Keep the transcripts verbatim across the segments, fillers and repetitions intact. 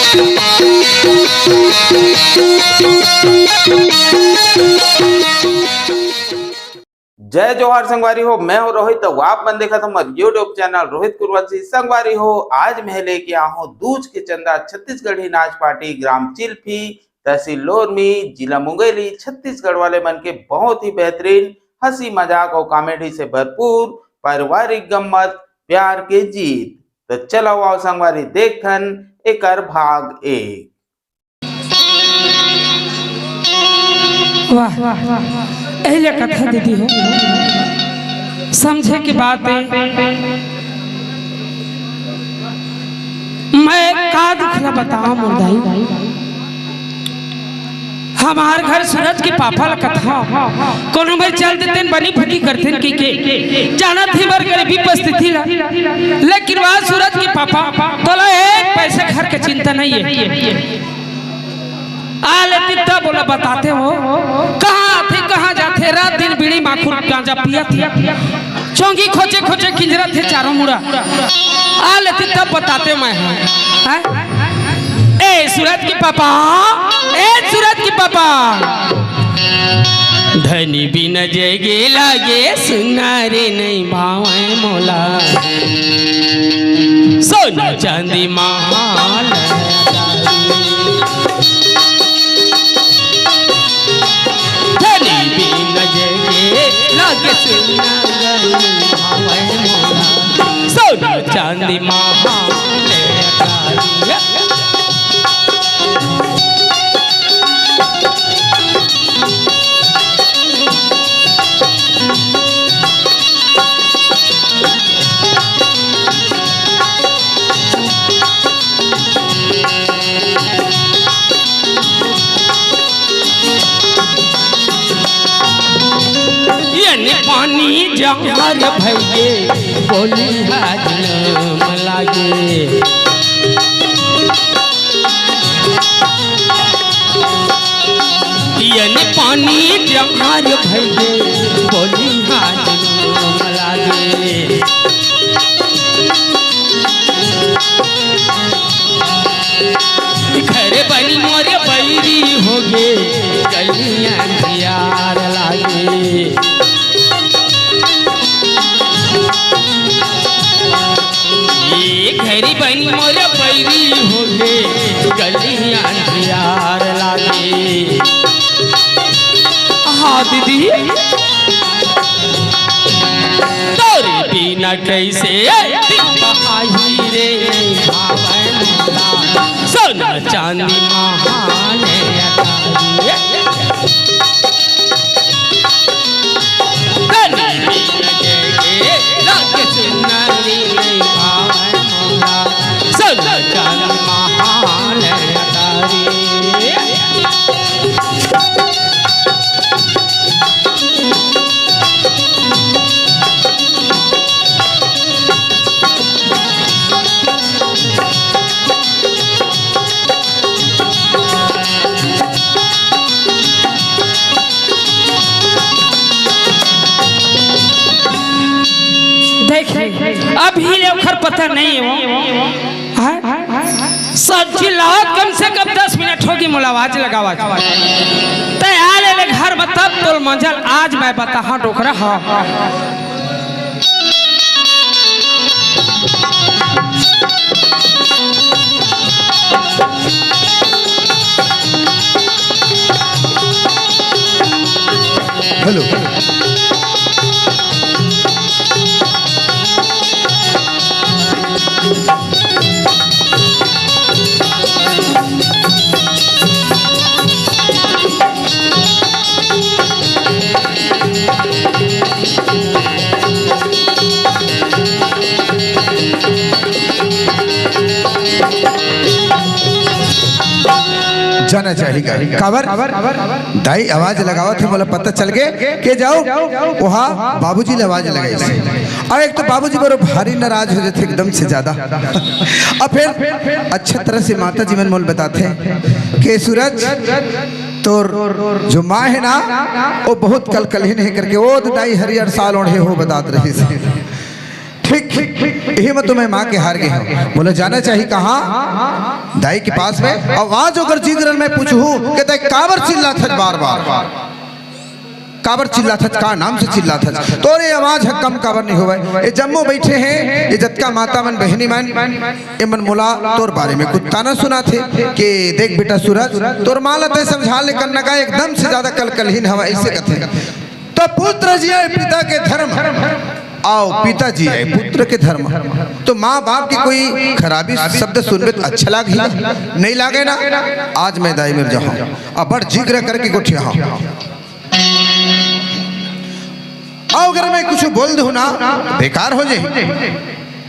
जय जोहार संगवारी हो, मैं हूं रोहित, अउ आप मन देखत हो हमर YouTube चैनल रोहित कुरवंशी। संगवारी हो, आज मैं लेके आया हूं दूज के चंदा छत्तीसगढ़ी नाच पार्टी, ग्राम चिल्फी, तहसील लोरमी, जिला मुंगेली, छत्तीसगढ़ वाले मन के बहुत ही बेहतरीन हंसी मजाक अउ कॉमेडी से भरपूर पारिवारिक गम्मत प्यार के जीत। तो चलो आओ संगवारी, देखथन एकर भाग एक। वाह, एहिले कथा दीदी हो, समझे के बात है। मैं का दुख ला बताओ मोर दाई, हमार घर सूरज के पापा ला कथा, कोनो में चल देतेन, बनी फटी करतेन कि के, जानत ही बर गरीबी परिस्थिति ला, लेकिन वह सूरज के पापा तोला एक पैसे घर के चिंता नहीं है। आ लेती तब बोला बताते हो, कहाँ आथे, कहाँ जाथे, रात दिन बीड़ी माखुर गांजा पियत हे, चोंगी खोचे खोचे किंजरत हे चारों मुड़ा। आ लेती तब बताते मैं, हैं? ए सूरज के पापा, ए सूरज के पापा। धनी बिन जगे लागे सुना रे नहीं भावे मोला, सोना चांदी महाल। धनी बिन जगे लागे सुना रे नहीं भावे मोला, सोना चांदी महाल। पानी जहर भैये बोली हाजम लागे। पियन पानी जमार भइगे, बोली हाथ लागे। घर बनी मोर बैरी होगे, गलियां दियार लागे। ये घरी बन मोर बैरी होगे, गली अंधियार लागे। हाँ दीदी, तोरे बिना कैसे दिन बहाई रे भावन ला। सोना चांदी महान अटारी। देख, अभी ले ओखर पता नहीं हो। हाँ? सच्ची लावत कम से कम दस मिनट होगी, मोला आवाज लगावत। तै आ ले, ले घर में तब तोल मंजल, आज मैं बता, हाँ, डोकरा, हाँ। हेलो। जाना चाहिए। काबर? दाई आवाज लगावत हे, मोला पता चल गे के जाओ, वहाँ बाबूजी ले आवाज लगाइस। अउ एक तो बाबूजी बरो भारी नाराज हो जाथे एकदम से ज्यादा। अउ फिर अच्छा तरह से माता जी मन मोला बताथे के सूरज, तोर जो माँ हे ना, वो बहुत कलकलहीन हे करके, वो तो दाई हरियर साल ओढ़े हो बतात रहिस। ठीक, ठीक, ठीक, ठीक। यही में तो मैं माँ के हार गे हँव। बोले, "जाना चाही कहाँ?" "दाई के पास में।" अउ आज ओकर जिगर ल मैं पूछहूँ कि "तैं काबर चिल्लाथस बार-बार? काबर चिल्लाथस? का नाम से चिल्लाथस? तोर ए आवाज ह कम काबर नइ होवय?" ए जम्मो बइठे हे, ए जतका माता मन, बहिनी मन, ए मन मोला तोर बारे में कुछ ताना सुनाथे कि "देख बेटा सूरज, तोर माँ ल तैं समझा ले, कन्नगा एकदम से जादा कलकलहीन हवय," अइसे कथे। तो पुत्र जिये पिता के धर्म, अउ पिता जिये पुत्र के धर्म। तो माँ बाप के कोई खराबी शब्द सुनबे त अच्छा लागही? नइ लागे ना। आज मैं दाई मेर जाहूँ, अब्बड़ जिगर करके गोठियाहूँ। अउ अगर मैं कुछ बोल दूँ ना, बेकार हो जाही।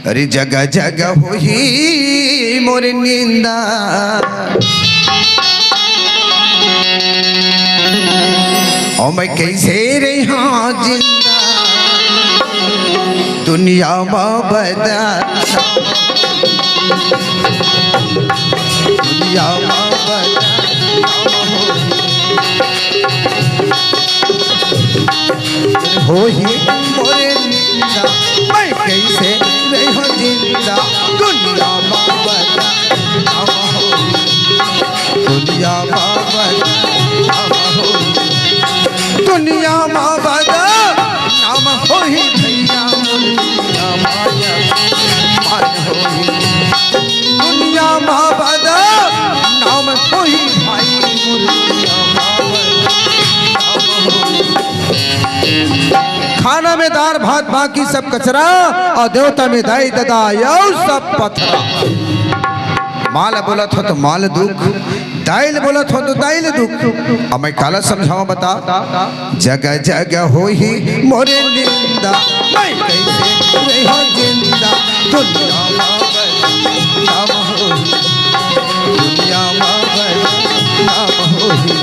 अरे जगह जगह होही मोर निंदा, ओ मैं कइसे रहिहूँ जिंदा, दुनिया म बदनाम, दुनिया म बदनाम होही मोर निंदा, मैं कइसे रहिहूँ जिंदा, दुनिया म बदनाम होही, दुनिया म बदनाम होही, दुनिया म बदनाम होही भैया, दुनिया म बदनाम होही, दुनिया म बदनाम होही भाई, दुनिया म बदनाम होही। खाना में दार भात, बाकी सब कचरा, अउ देवता में दाई ददा, अउ सब पथरा। माँ ल बोलत हँव त माँ ल दुख, दाई ल बोलत हँव त दाई ल दुख। अब मैं काला समझावँव बता, जगह जगह होही मोर निंदा, मैं कइसे रहिहूँ जिंदा, दुनिया म बदनाम होही, दुनिया म बदनाम होही।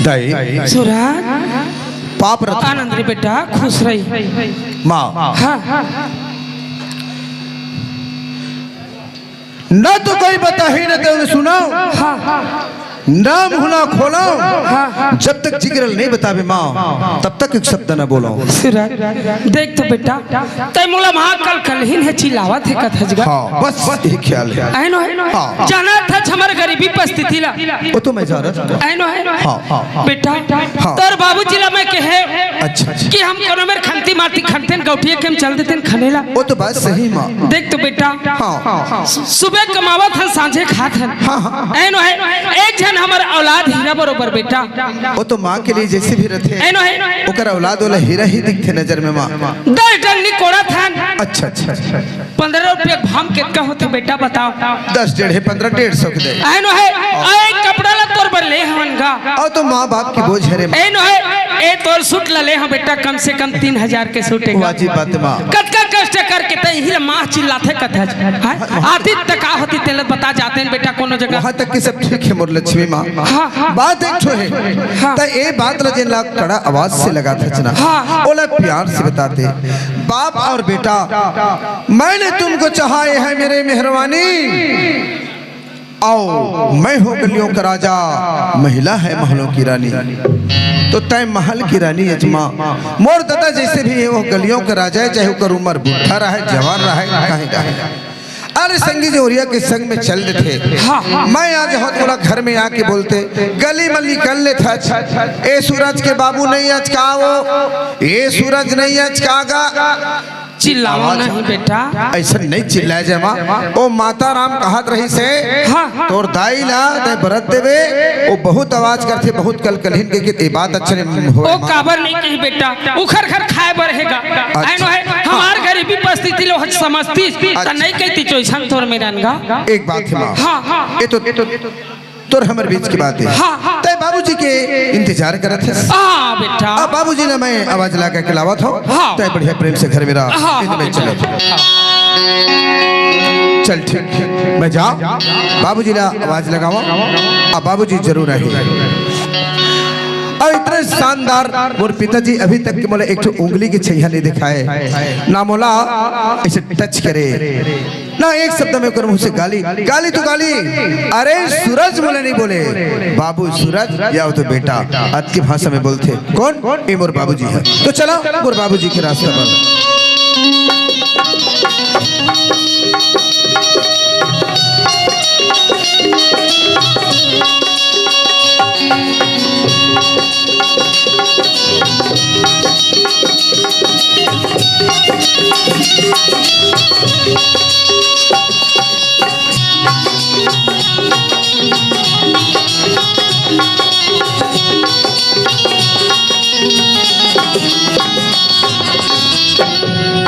दाई, सूरज, पाप रत आनंद रे बेटा, खुश रही। माँ, हाँ, हाँ। न तो कोई बताही, न तो सुनाव। हाँ, हाँ। नाम हुना खोलाव। हाँ, हाँ। जब तक जिगर ल नइ बताबे माँ, तब तक एक शब्द न बोलाव। सूरज, देख तो बेटा, तैं मोला माँ कलकलहीन हे, चिल्लावत हे कथस गा। हाँ, बस, बस यही ख्याल हे। अइनो हे? हाँ। जानत हस हमर गरीबी परिस्थिति ला। ओ तो मैं जानत हँव। अइनो हे? हाँ, हाँ, हाँ। बेटा, हाँ। तोर बाबूजी ला मैं कहे अच्छा, अच्छा। कि हम कोनो मेर खंती मारती खनतेन गौठिया के हम चल देतेन खने ला। ओ तो बात सही माँ। देख तो बेटा, हाँ। सु-, सुबह कमावत हन, सांझे खात हन। हाँ, हाँ। अइनो हे, एक झन हमर औलाद हीरा बरोबर बेटा। ओ तो माँ के लिए जइसे भी रथे, अइनो हे, ओकर औलाद वाला हीरा ही दिखथे नजर में माँ। दस डंडी कोड़त हन। अच्छा, अच्छा, अच्छा। पंद्रह रुपया भाव कतका होथे बेटा, बताव? दस डेढ़ हे, पंद्रह डेढ़ सौ के दे। अइनो हे, अउ एक कपड़ा ला तोर बर ले हवन गा। अउ तो माँ बाप के बोझ हरे। अइनो हे, ए तोर सूट ला ले हँव बेटा, कम से कम तीन हजार के सूट हे गा। वाजिब बात हे माँ। कतका कष्ट करके तैं इही ला माँ चिल्लाथे कथस। हैं? आतिथ्य का होथे तेला बता जातेन बेटा कोनो जगह। वहाँ तक के सब ठीक हे मोर लक्ष्मी माँ। हाँ, हाँ। बात एक ठो हे। हाँ। त ए बात ला जेन ला कड़ा आवाज से लगाथस ना, हाँ, हाँ। ओला प्यार से बता दे। बाप और बेटा, मैंने तुमको चाहा, ये है मेरी मेहरबानी। आओ, मैं हूँ गलियों का राजा, महिला है महलों की रानी। तो तैं महल की रानी अजमा, मोर ददा जइसे भी हे, ओ गलियों का राजा हे, चाहे ओकर उमर बुढ़ा रहय, जवान रहय, कहीं रहय। अरे संगी जी, ओरिया के संग में चल देथे। हाँ, हाँ। मैं आ जाहूँ त मोला घर में आके बोलथे, गली म निकल लेथस, ए सूरज के बाबू नइ अचकावो, ए सूरज नइ अचकागा। चिल्लावो नहीं बेटा। अइसन नइ चिल्लाय जाय माँ। ओ माता राम कहत रहिस हे, हाँ, हाँ। तोर दाई ला तैं बरत देबे, ओ बहुत आवाज करथे, बहुत कलकलहीन कहिके, ए बात अच्छा नइ होय ओ माँ। काबर नइ कही बेटा, उखर घर खाय बर हे गा। अच्छा। अइनो हे, हाँ। हमार गरीबी परिस्थिति ला ओ ह समझतिस, त अच्छा। नइ कहितिस ओइसन तोर मेरन गा। एक बात हे माँ। हाँ, हाँ। ए तो, ए तो तोर हमर बीच के बात हे। हाँ, हाँ। तैं बाबूजी के इंतजार करत हस। हाँ बेटा। अब बाबूजी ला मैं आवाज लगा के लावत हूँ। हाँ। तय बढ़िया प्रेम से घर में रह। हाँ, हाँ, चलो। हाँ। चल ठीक, मैं जा, बाबूजी ला आवाज लगावा। अब बाबूजी जरूर आही। अउ इतने शानदार मोर पिताजी अभी तक के मोला एक ठो उंगली के छैया नहीं दिखाए, ना मोला ऐसे टच करे, ना एक शब्द में ओकर मुंह से गाली, गाली तो गाली। अरे सूरज मोला नहीं बोले, बाबू सूरज, या तो बेटा, अतकी भाषा में बोलथे। कौन? ए मोर बाबूजी हे। तो चला मोर बाबूजी के रास्ता पर।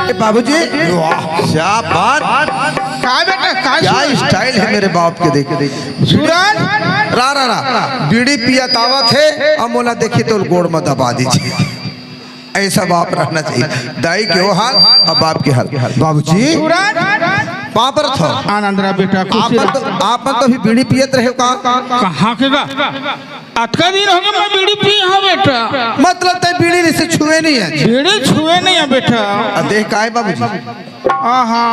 ए बाबूजी, वाह, शाबाश। का बेटा, का क्या सूरज? स्टाइल है मेरे बाप के, देख, देख। सूरज? रा, रा, रा। बीड़ी पियत आवत हे, अब मोला देखी तो गोड़ में दबा दीजिए। ऐसा बाप रहना चाहिए। दाई के वो हाल, अब बाप के हाल। बाबूजी, सूरज? पाँव परत हँव। आनंद रहा बेटा, खुशी आपन रहा। तो, आपन तो भी बीड़ी पियत रहे हो का? कहाँ के गा? अतका दिन हो गया मैं बीड़ी पी हँव बेटा। मतलब तय बीड़ी से छुए नहीं है? बीड़ी छुए नहीं है बेटा। अब देख का है बाबूजी? आहा।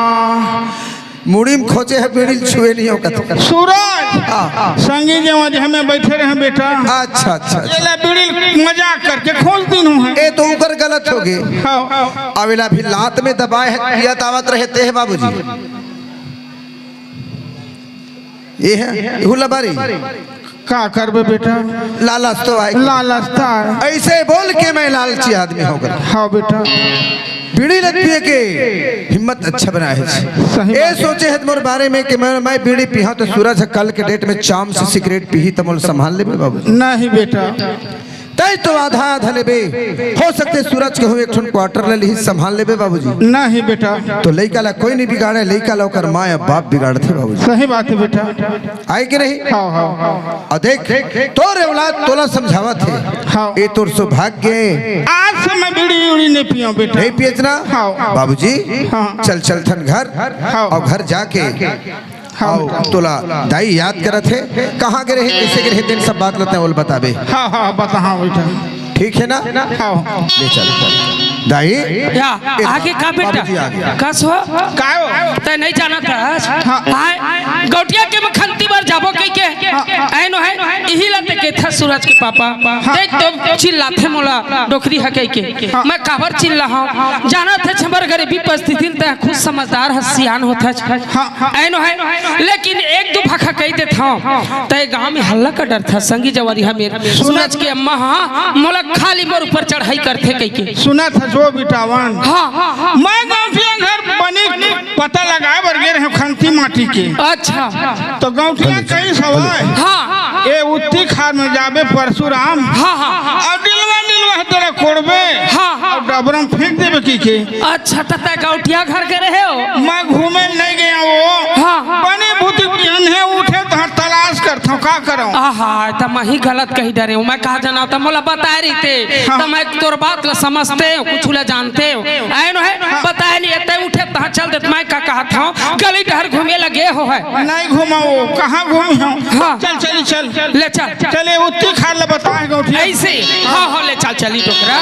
मुड़ी में खोचे है, बीड़ी छुए नहीं हो कत। सूरज, हाँ। संगी जवान जे हमें बैठे रहे बेटा। अच्छा, अच्छा, अच्छा। ये ले बीड़ी मजाक करके खोज दिन हूँ है। ए तो ऊपर गलत हो गए। हाँ। अवेला भी लात में दबाए है, पियत आवत रहे ते है बाबूजी। ये है, ये हुला बारी। का करबे बेटा? लालच तो आए। लालच तो आए। ऐसे बोल के मैं लालची आदमी हो गया। हाँ बेटा। बीड़ी लत पिए के हिम्मत अच्छा बनाए है। सही ए बात। सोचे है मोर बारे में कि मैं, मैं बीड़ी पीहा तो सूरज कल के डेट में चाम से सिगरेट पीही त मोल संभाल लेबे बाबू। नहीं बेटा। तय तो आधा आधा लेबे। हो सकते सूरज के हो एक ठन क्वार्टर ले लिही, संभाल लेबे बाबूजी। नहीं बेटा। तो लइका ला कोई नहीं बिगाड़े, लइका ला ओकर माँ या बाप बिगाड़थे बाबूजी। सही बात है बेटा। आए कि नहीं? हाँ, हाँ, हाँ। और देख, तोर औलाद तोला समझावत हे। हाँ। ए तोर सौभाग्य हे। आज से मैं बीड़ी उड़ी नहीं पियो बेटा। नहीं पियच ना? हाँ। बाबूजी, हाँ। चल, चल थन घर। हाँ। और घर जाके हाँ, आओ, बेटा। तोला दाई याद करत हे, कहाँ गे रहे, कैसे गे रहे, तेन सब बात लते ओल बताबे। हाँ, हाँ, बता, हाँ, बेटा। ठीक है ना? हाँ। ले चल। दाई, या, ए, आगे का बेटा? बाबूजी आ गया। कस हो? का हो? तय नहीं जाना था? हाँ। आय, गौटिया के में खंती बर जाबो कह के। हाँ, हाँ। ऐनो है, इही लते के था सूरज के पापा। हाँ, देख हाँ। तो चिल्लाथे मोला, डोकरी ह कह के। हाँ। मैं काबर चिल्ला हूँ? जाना थे छबर गरीबी परिस्थिति ल, तय खुद समझदार ह, सियान होत ह। हाँ, हाँ। ऐनो है, लेकिन एक दो भाखा कह देत हूँ, तय गाँव में हल्ला का डर था, संगी जवारी हमें सूरज के अम्मा हाँ, मोला खाली मोर ऊपर चढ़ाई करथे कह के। सुना था जो बिटावन। हाँ, हाँ, हाँ। मैं गौटिया घर बनी पता लगाए बर गे रहे खंती माटी के। अच्छा। तो गौटिया कई सवाल। हाँ। ए उत्ती खार में जाबे परशुराम। हाँ, हाँ, हाँ। और डिलवा, डिलवा है तेरा कोड़बे। हाँ, हाँ। और डबरम फेंक देबे की के। अच्छा, त तय गौटिया घर के रहे हो? मैं घूमे नहीं गया वो। हाँ, हाँ। बने भूत बिहान है उठे तो तलाश करता हूँ, का करूँ? आहा, त मैं ही गलत कही डरे हूँ। मैं कहा जाना त मोला बताए रही थे। हाँ। त मैं तोर बात ला समझते हो, कुछ ला जानते हो। ऐनो है, हाँ। बताए नहीं, तय उठे तहाँ चल देत। मैं का कहत हूँ, गली डहर घूमे लगे हो है। नहीं घूमा वो, कहाँ घूमी हूँ? हाँ। चल, चली, चल। ले चल। चले, उत्ती खार ला बताए गौटिया। ऐसे? हाँ, हाँ, ले चल, चली डोकरा।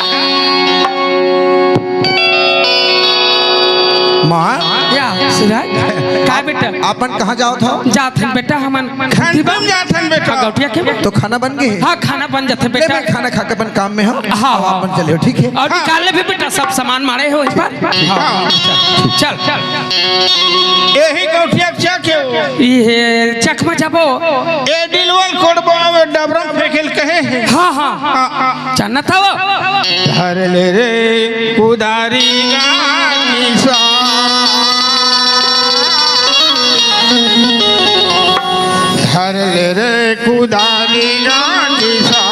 माँ। या, सूरज, का बेटा? अपन कहाँ जावत हो? जात हन बेटा, हमन खंती खंती में जात हन बेटा। हाँ, गौटिया के में। तो खाना बन गए? हाँ, खाना बन जाथे ले, बेटा। मैं खाना खा के अपन काम में हूँ। हाँ, अब हाँ। अपन चले हो, ठीक है? और हाँ। निकाल ले भी बेटा, सब सामान मारे हो एक बार। हाँ। चल, चल। यही गौटिया के चक हे वो। ये चक में जाबो। ए डिलवल कोड़बो, अब डबरम फेंकेल कहे हे। हाँ, हाँ। हाँ, हाँ। जानत हव? धर ले रे कुदारी गाड़ी सा। धर ले रे कुदारी गाड़ी सा।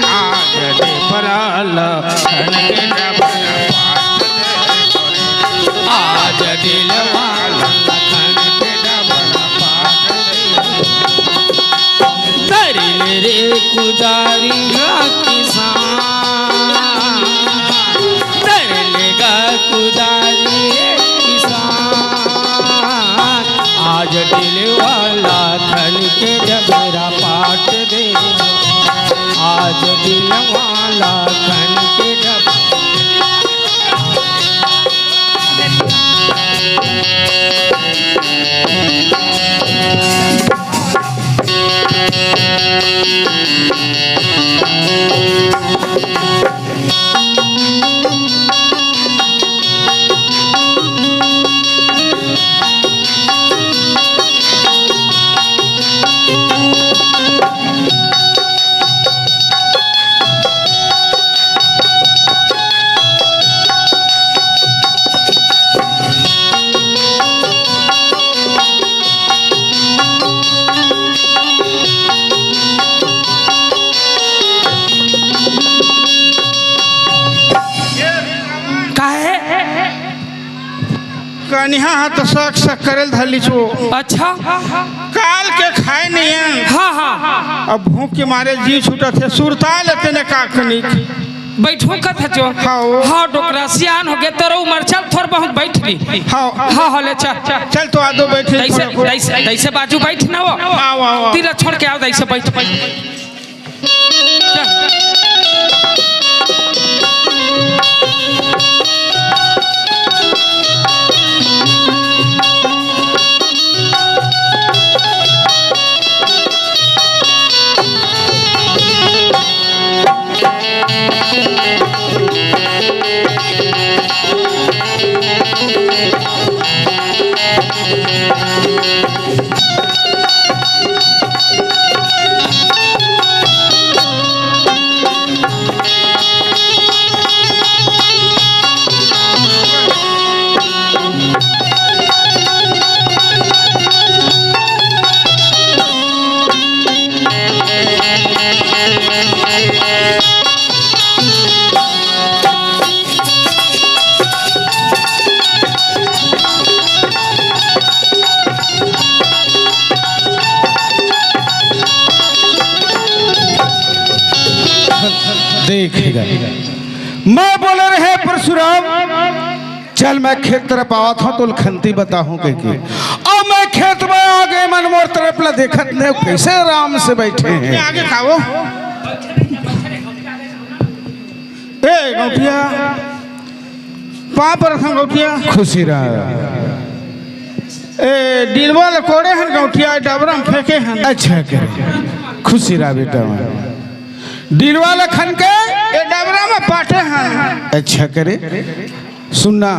आज दे परल खन के डबल पात दे। आज दिलवा लखन के डबल पात दे। कुदारी गा किसान, धर लेगा कुदारी रे किसान। आज डिलवाला खन के डबरा पाट दे, आज डिलवाला खन के डबरा। काहे? कनिहा ह तो सक सक करे ल धर लिस वो। अच्छा। काल के खाए नइ हन। हाँ, हाँ। अब भूख के मारे जी छूटत हे, सुरता लेते ने का कनिक। बइठो कथस वो। हाँ, वो। हाँ, डोकरा सियान हो गे, तोरो उमर, चल थोर बहुत बइठ ली। हाँ। हाँ, हाँ, ले चल। चल तो आदो बइठ ली तइसे, थोड़ा। तइसे, तइसे बाजू बइठ ना वो। हाँ, हाँ, हाँ। तीर छोड़ के आव, तइसे बइठ। देख, मैं बोले रहे परसुराम, चल मैं खेत तरफ आवत हँव, तोला खंती बताहूँ कहिके। अब मैं खेत में आ गे, मन मोर तरफ ला देखत नहीं, कइसे आराम से बइठे हँव। आगे का वो? ए गौंटिया, पाँव परत हँव गौंटिया। खुशी रह। ए, डिलवा ल कोड़े हन गौंटिया, डबरा म फेंके हन। अच्छा करे, खुशी रह बेटा। डिलवा ल खन के ए, डबरा म पाटे हन। अच्छा करे, सुन ना।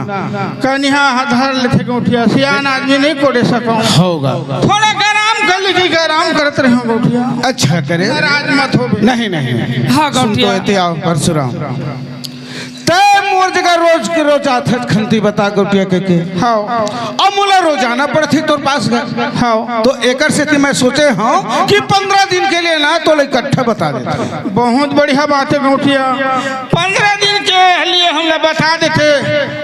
कनिहा ह धर लेथे गौंटिया, सियान आदमी नइ कोड़े सकँव। होगा। थोड़ा गराम कर ली कि गराम करत रहेंव गौंटिया। अच्छा करे। नाराज मत होबे। नहीं, नहीं। हाँ, सुन तो गौंटिया। एती आव, परसुराम। तैं मोर जगह रोज के रोज आथस खंती बता गौंटिया कहिके। हाँ। अब मोला रोजाना पड़थे तोर पास घर। हाँ। तो एकर सेती मैं सोचे हँव कि पंद्रह दिन के लिए ना तोला इकट्ठा बता देथँव। बहुत बढ़िया बात हे गौंटिया। पंद्रह दिन के लिए हमला बता देते,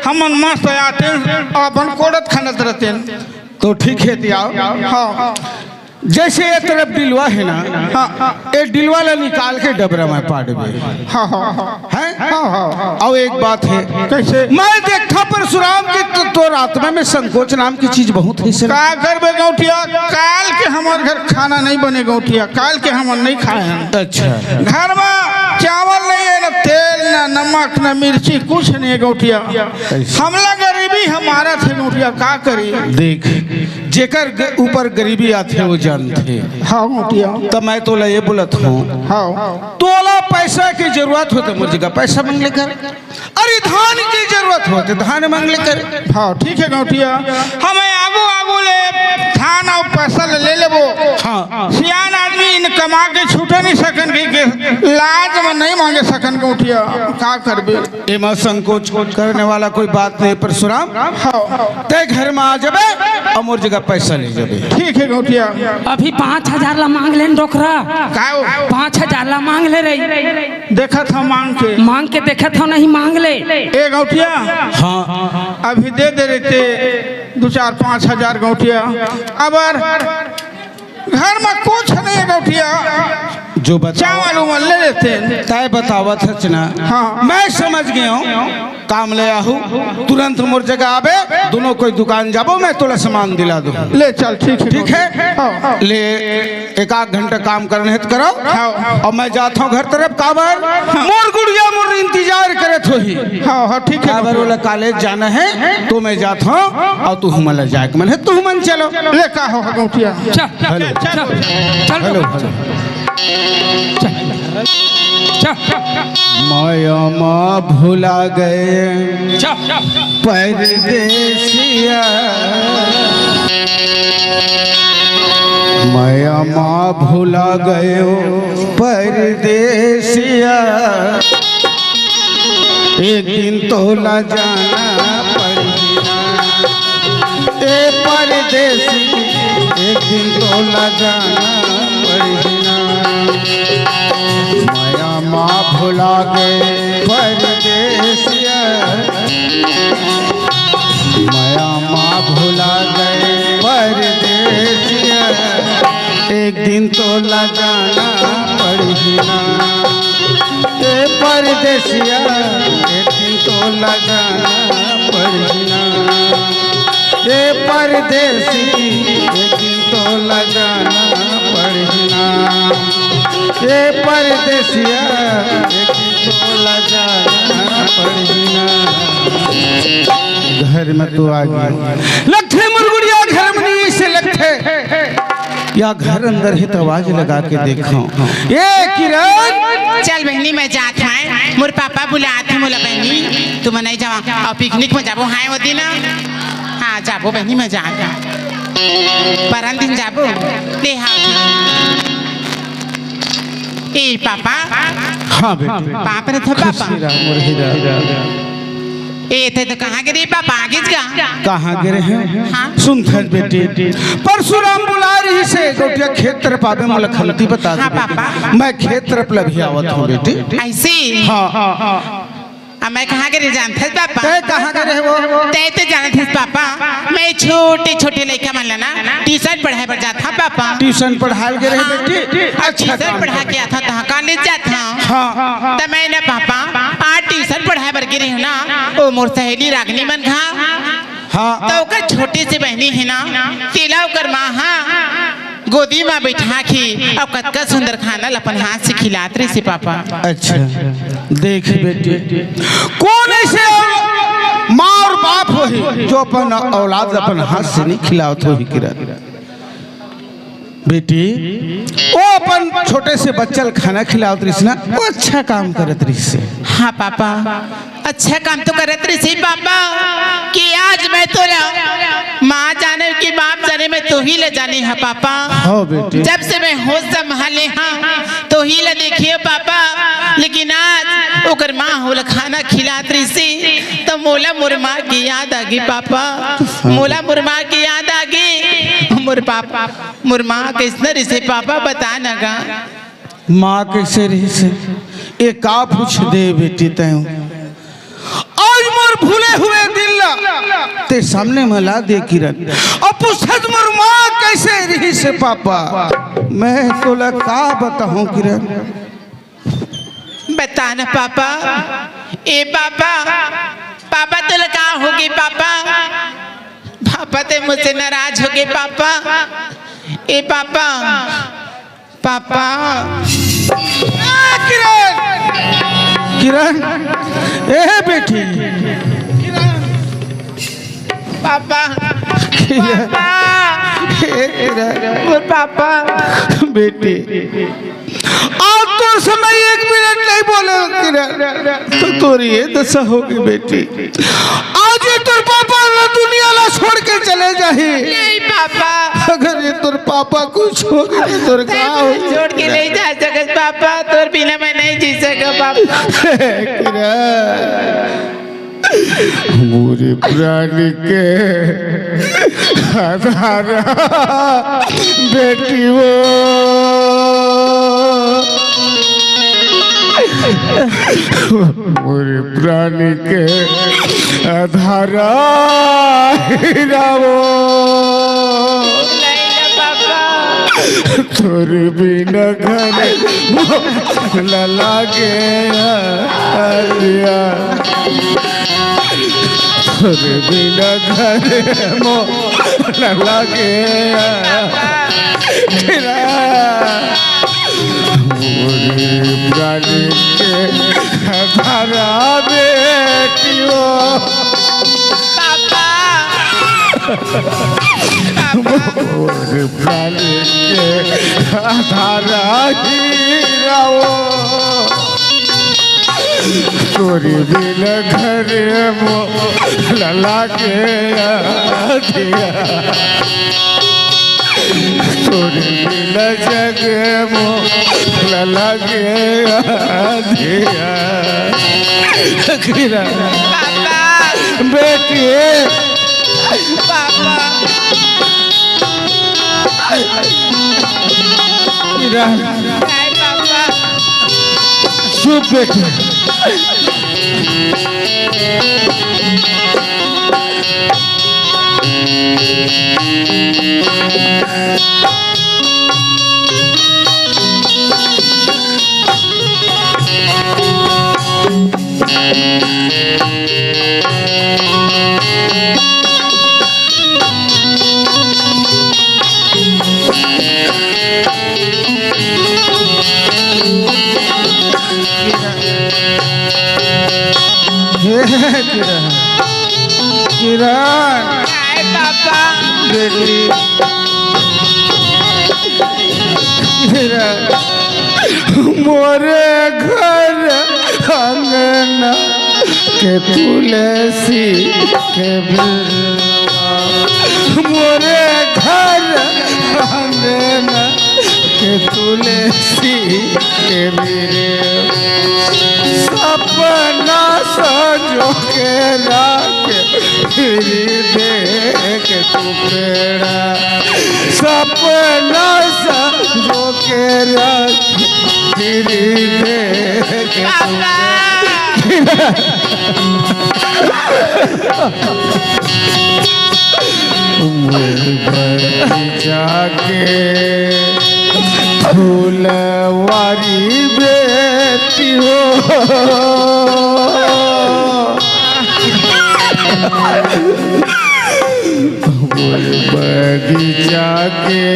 हमन मस्त आतेन, अपन कोड़त खनत रहतेन। तो ठीक हे, एती आव। हाँ। जइसे ए तरफ डिलवा हे ना, हाँ। ए डिलवा ला निकाल के डबरा म पाट देबे। हाँ, हाँ, हाँ। हैं? हाँ, हाँ। अउ एक बात हे। कइसे? मैं देखथँव परसुराम कि तो, तोर आत्मा में संकोच नाम की चीज बहुत हे से। का करबे गौंटिया? काल के हमर घर खाना नइ बने गौंटिया, काल के हमन नइ खाए हन। अच्छा। घर म चावल नइ हे, न तेल, न नमक, न मिर्ची, कुछ नइ हे गौंटिया। ऐसे। हमला गरीबी ह मारत हे गौंटिया, का करी? देख, जेकर ग-, ऊपर गरीबी आथे, वो जानथे। हाँ, गौंटिया। त मैं तोला ये बोलत हँव, हाँ। तोला पैसा के जरूरत हो त मोर जगह पैसा मांग ले कर, अरे धान के जरूरत हो त धान मांग ले कर। हाँ, ठीक हे गौंटिया, हमें आगू आगू ले धान अउ पैसा ले, ले लेबो। हाँ। सियान आदमी इन कमा के छूटे नइ सकन, कहिके लाज म नइ मांगे सकन गौंटिया, का करबे? एमा संकोच करने वाला कोई बात नहीं परसुराम। हाँ। तैं घर म आ जाबे अउ मोर जगह पैसा ले जाबे। ठीक हे गौंटिया। अभी पाँच हजार ला मांग ले न डोकरा। का हो? पाँच हजार ला मांग ले रे। देखत हँव मांग के। मांग के देखत हँव, नहीं मांग ले। ए गौंटिया। हाँ। अभी दे दे रहिते दू चार पाँच हजार गौंटिया। अबर घर म कुछ नइ हे गौंटिया। जो बता चावल उमन ले लेते। तय बतावत हच ना। हाँ। मैं समझ गया हूँ। काम ले आहू, तुरंत मोर जगह आबे, दोनों कोई दुकान जाबो, मैं तोला सामान दिला दूँ। ले चल, ठीक है। ठीक है? हाँ। ले, एक आध घंटा काम करने हेत करो। हाँ। और मैं जात हूँ घर तरफ। काबर? हाँ। मोर गुड़िया मोर इंतजार करत होही। हाँ, हाँ, ठीक है। काबर ओला कॉलेज जाना है, तो मैं जात हूँ, और तू हमन ला जाए के मन है, तू हमन चलो। ले का हो गौटिया? चल, हेलो। चल, चल, हेलो, चल। हेलो। चल। चल। माया मा भुला गए चल। परदेसिया। माया मा भुला गए परदेसिया। एक दिन तोला जाना पड़ही ना। ए परदेसी, एक दिन तोला जाना पड़ही ना। माया मा भुला गए परदेसिया। माया मा भुला गए परदेसिया। एक दिन तोला जाना पड़ही ना। ए परदेसिया, एक दिन तोला जाना पड़ही ना। ए परदेसी, एक दिन तोला जाना पड़ही ना। ए परदेसिया, एक दिन तोला जाना पड़ही ना। घर में तू आ गया। लगथे मोर गुड़िया घर में नहीं से लगथे। या घर अंदर हे त आवाज लगा के देखो। ए किरण। चल बहिनी, मैं जात हँव, मोर पापा बुलात हे मोला बहिनी, तुमन नइ जावा। अउ पिकनिक में जाबो, हाँ, वो दिन। हाँ, जाबो बहिनी, मैं जात हँव। परन दिन जाबो। ले, हाँ। ए पापा। हाँ बेटी। पाप रे था पापा। खुशी रह, मोर हीरा। ए, ते तो कहाँ गे रे पापा, आगेच गा? कहाँ गे रहे हैं? हाँ। सुन थस बेटी, परसुराम बुला रही से, गोटिया खेत तरफ आबे, मोला खलती बता दे हाँ, बेटी। पापा। मैं खेत तरफ लभी आवत हँव बेटी। ऐसे? हाँ। अब मैं कहाँ गे रहे जानत हस पापा? तै कहाँ गे रहे वो? तै तो जानत हस पापा, मैं छोटे छोटे लइका मन ला ना ट्यूशन पढ़ाए बर जात हँव पापा। ट्यूशन पढ़ाए गे रहे हाँ। बेटी? अच्छा ट्यूशन काम पढ़ा कर। के आत हँव, तहाँ कॉलेज जात हँव। हाँ। त मैं ना पापा, आज ट्यूशन पढ़ाए बर गे रहेंव ना, ओ मोर सहेली रागनी मन कहाँ। हाँ। त ओकर छोटे से बहिनी हे ना, तेला ओकर माँ हा गोदी मा बैठा के अउ कतका सुंदर खाना ल अपन हाथ से खिलात रहिसे पापा। अच्छा, देख बेटी, कोन ऐसे माँ अउ बाप होही जो अपन औलाद ल अपन हाथ से नहीं खिलावत होही किरण? बेटी, वो अपन छोटे से बच्चा ल खाना खिलावत रहिस ना, वो अच्छा काम करत रहिस हे। हाँ पापा, अच्छा काम तो करत रहिस हे पापा, कि आज मैं तोला माँ जाने कि बाप जाने, मैं तोही ला जाने हँव पापा। हाँ बेटी। जब से मैं होश संभाले हँव, तोही ला देखे हँव पापा, लेकिन आज ओकर माँ ओला खाना खिलात रहिस हे, त मोला मोर माँ के याद आगे पापा, मोला मोर माँ के याद आगे, मोर पापा। मोर माँ कइसना रहिसे पापा, बता न गा। माँ कइसे रहिसे? ए का पूछ दे बेटी तैं? आज मोर भूले हुए दिल ला ते सामने म ला दे किरण। अब पूछत मोर माँ कइसे रहिसे पापा? मैं तोला का बताहूँ किरण? बता न पापा, ए पापा, पापा तोला का होगे पापा? पापा तैं मोर से नाराज होगे पापा, ए पापा, पापा। ए किरण, किरण, ए बेटी, पापा, किरण, पापा, ए किरण, मोर पापा। बेटी, आज तोर से मैं एक मिनट नहीं बोले किरण, त तोर ये दशा होगे बेटी। आज ये तोर पापा ला दुनिया ला छोड़ के चले जाही। नहीं पापा। अगर ये तोर पापा कुछ होगे, तोर का होही? छोड़ के नहीं जा सकस पापा, तोर बिना मैं नहीं जी सकँव पापा। किरण। मोरे प्राण के आधारा बेटी वो, मोरे प्राण के आधारा हीरा वो। तोर बिना घर मोला लागे अंधिया, तोर बिना घर मोला लागे अंधिया। मोर प्राण के धारा बेटी हो। पापा। मोर प्राण के धारा हीरा हो। तोर बिना घर मोला लागे अंधिया। तोर बिना जग मोला लागे अंधिया। किरण। पापा। बेटी। पापा। किरण। नहीं पापा। चुप बेटी। हे किरण, किरण। काय पापा? बेटी, किरण, मोरे घर अंगना के तुलसी के बिरवा, मोरे घर अंगना के तुलसी के बिरवा, सपना संजो के राखे फिर देख तू पेड़ा, सपना संजो के राखे फिर देख तू पेड़ा। उमर भर जाके फूलवारी बेटी हो। फूल बगीचा के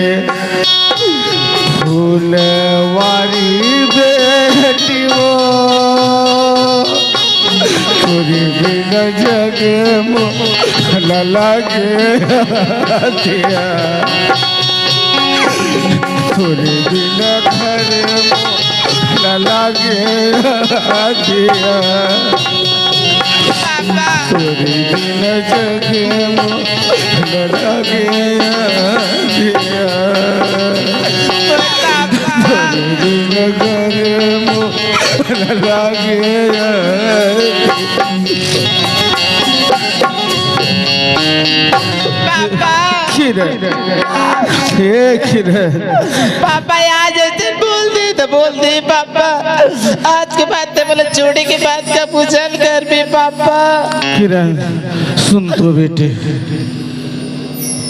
फूलवारी बेटी हो, तोरे बिना जग मोला लागे अंधिया। तोरे बिना घर मोला लागे अंधिया। पापा। तोरे बिना जग मोला लागे अंधिया। पापा। तोरे बिना घर मोला लागे अंधिया। पापा। किरण, हे किरण। पापा, आज ऐसे बोल दे तो बोल दे पापा। आज के बाद ते मोला छोड़े के बाद का पूछा ल करबे पापा। किरण, सुन तो बेटी,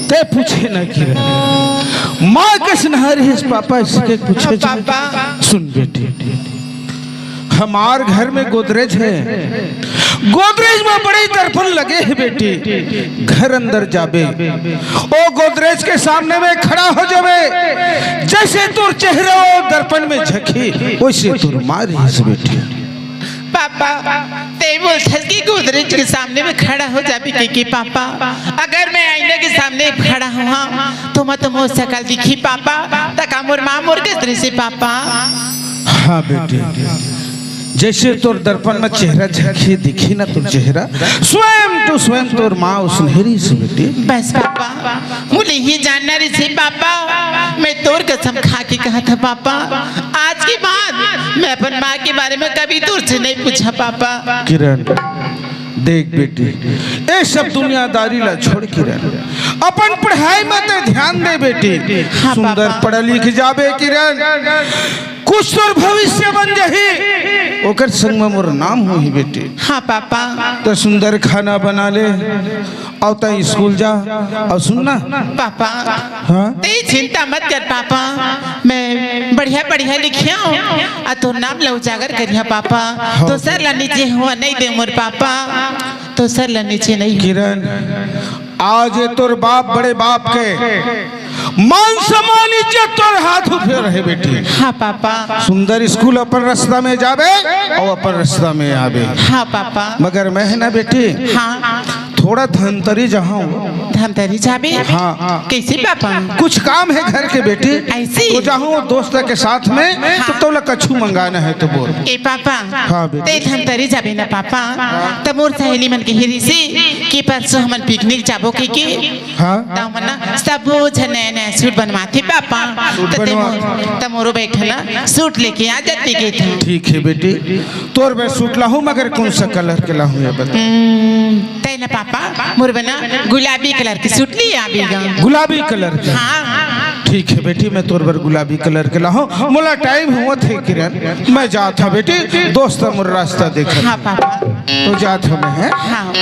ते पूछे ना किरण, माँ कस नहर हिस पापा, इसके पूछे जा। पापा। सुन बेटी, हमार घर में गोदरेज है, गोदरेज में बड़े दर्पण लगे हैं बेटी। घर अंदर जाबे, ओ गोदरेज के सामने में खड़ा हो जाबे, जैसे तोर चेहरा ओ दर्पण में झकी, वैसे तोर माँ रहिस बेटी। पापा, ते बोलथस कि गोदरेज के सामने में खड़ा हो जाबे कहिके पापा, अगर मैं आईना के सामने खड़ा हुआ तो मैं तो मोर सकल दिखी पापा, त का मोर माँ मोर कस रहिसे पापा? हाँ बेटी, जैसे तोर दर्पण में चेहरा झकी दिखी ना तोर चेहरा, स्वयं to स्वयं तोर माँ उसने रहिस बेटी। बस पापा, मोला ही जानना रहिसे पापा, मैं तोर कसम खा के कहा था पापा, आज के बाद मैं अपन माँ के बारे में कभी तोर से नहीं पूछा पापा। किरण, देख बेटी, ये सब दुनियादारी ला छोड़ किरण, अपन पढ़ाई में ते ध्यान दे बेटी। हाँ, सुंदर पापा। पढ़ लिख जाबे किरण, कुछ तोर भविष्य बन जाही, ओकर संग म मोर नाम होही बेटी। हाँ पापा। त सुंदर खाना बना ले, अउ तैं स्कूल जा। अउ सुन ना। पापा। हाँ? तैं चिंता मत कर पापा, मैं बढ़िया बढ़िया लिखिया हूँ, अउ तोर नाम ला उजागर करिहा पापा। हाँ। दूसर ला नीचे हुआ नहीं दे मोर पापा, दूसर ला नीचे नहीं हो। किरण, आज ये तोर बाप, बड़े बाप के मान सम्मान इज्जत तोर हाथ पे रहे बेटी। हाँ पापा। सुंदर स्कूल अपन रास्ता में जाबे अउ अपन रास्ता में आबे। हाँ पापा। मगर मैं है ना बेटी, हाँ। थोड़ा धमतरी जाहूँ। धमतरी जाबे? हाँ। कैसे पापा? कुछ काम है घर के बेटी। ऐसे? तो जाहूँ दोस्त के साथ में, हाँ। तो तोला कछु मंगाना है तो बोल। ए पापा, हाँ बेटी। तैं धमतरी जाबे ना पापा, त मोर सहेली मन के हिरी से कि परसों हमन पिकनिक जाबो कहिके। हाँ। त हमन ना सबो झन नया नया सूट बनवाथे पापा। सूट त तैं बनवा। मोर, त मोरो बर एक ठन ना सूट लेके आ जाते कहिथंव। ठीक है बेटी, तोर बर सूट लाहूँ, मगर कौन सा कलर के लाहूँ ये बता। हम्म, तैं ना पापा, मोर बर ना गुलाबी कलर के सूट ले आबे गा। गुलाबी कलर के? हाँ। ठीक है बेटी, मैं तोर बर गुलाबी कलर के लाहूँ। मोला टाइम होवत हे किरण, मैं जात हँव बेटी, दोस्त मोर रास्ता देखत हे। हाँ पापा। तो जात हँव मैं, हैं? हाँ।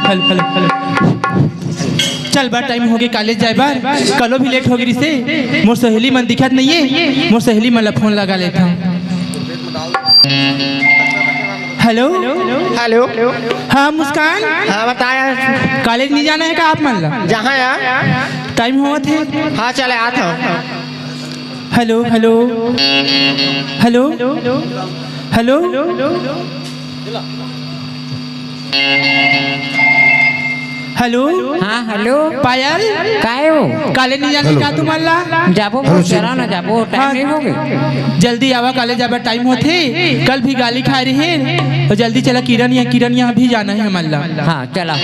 Hello, hello, hello, hello. चल बा, टाइम होगे कॉलेज जाए बर, कलो भी लेट होगे रिसे। मोर सहेली मन दिखत नइये, मोर सहेली मन ला फोन लगा लेथंव। हेलो। हेलो। हाँ मुस्कान। हाँ बता यार। कॉलेज नहीं जाना है का आप मन ला? जहाँ यार। टाइम होवत हे। हाँ चले आत हँव। Hello, hello. Hello. Hello. Hello. हाँ, हेलो। पायल। काय हो? कॉलेज नहीं जाना का तुमन ला? जाबो, बहुत चला ना जाबो, टाइम हाँ। नहीं होगे। जल्दी आवा, कॉलेज जाबे टाइम होथे। कल भी गाली खाए रहे। अउ जल्दी चला, किरण या, किरण यहाँ भी जाना है हमन ला। हाँ, चला।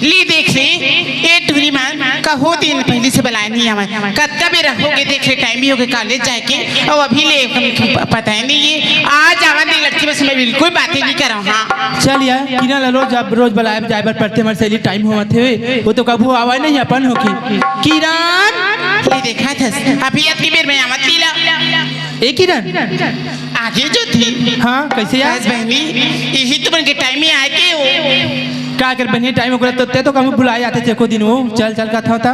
ले देख ले, ए टूरी मन, कहो दिन पहिली से बलाए नहीं आवय। कतका बेरा होगे, देख ले, टाइम भी होगे कॉलेज जाए के, अउ अभी ले हमन के प-, पता ही नहीं है। आज आवन दे लड़की बस, मैं बिल्कुल बातें नहीं करव, हाँ। चल यार, किरण ला रोज, अब रोज बलाए जाए बर पड़थे, हमर सहेली टाइम होवत हे, वो तो कभू आवय नहीं, अपन होके। किरण! ये देखा था, अभी अतनी बेर में आवत लीला। ए किरण! आगे जो थी। हाँ, कैसे यार? बस बहनी, यही तुमन के टाइम में आए के हो। का कर बहनी, टाइम ओकरा तो, ते तो कहूँ बुलाए आते चेको दिन वो। चल, चल, कथा होता।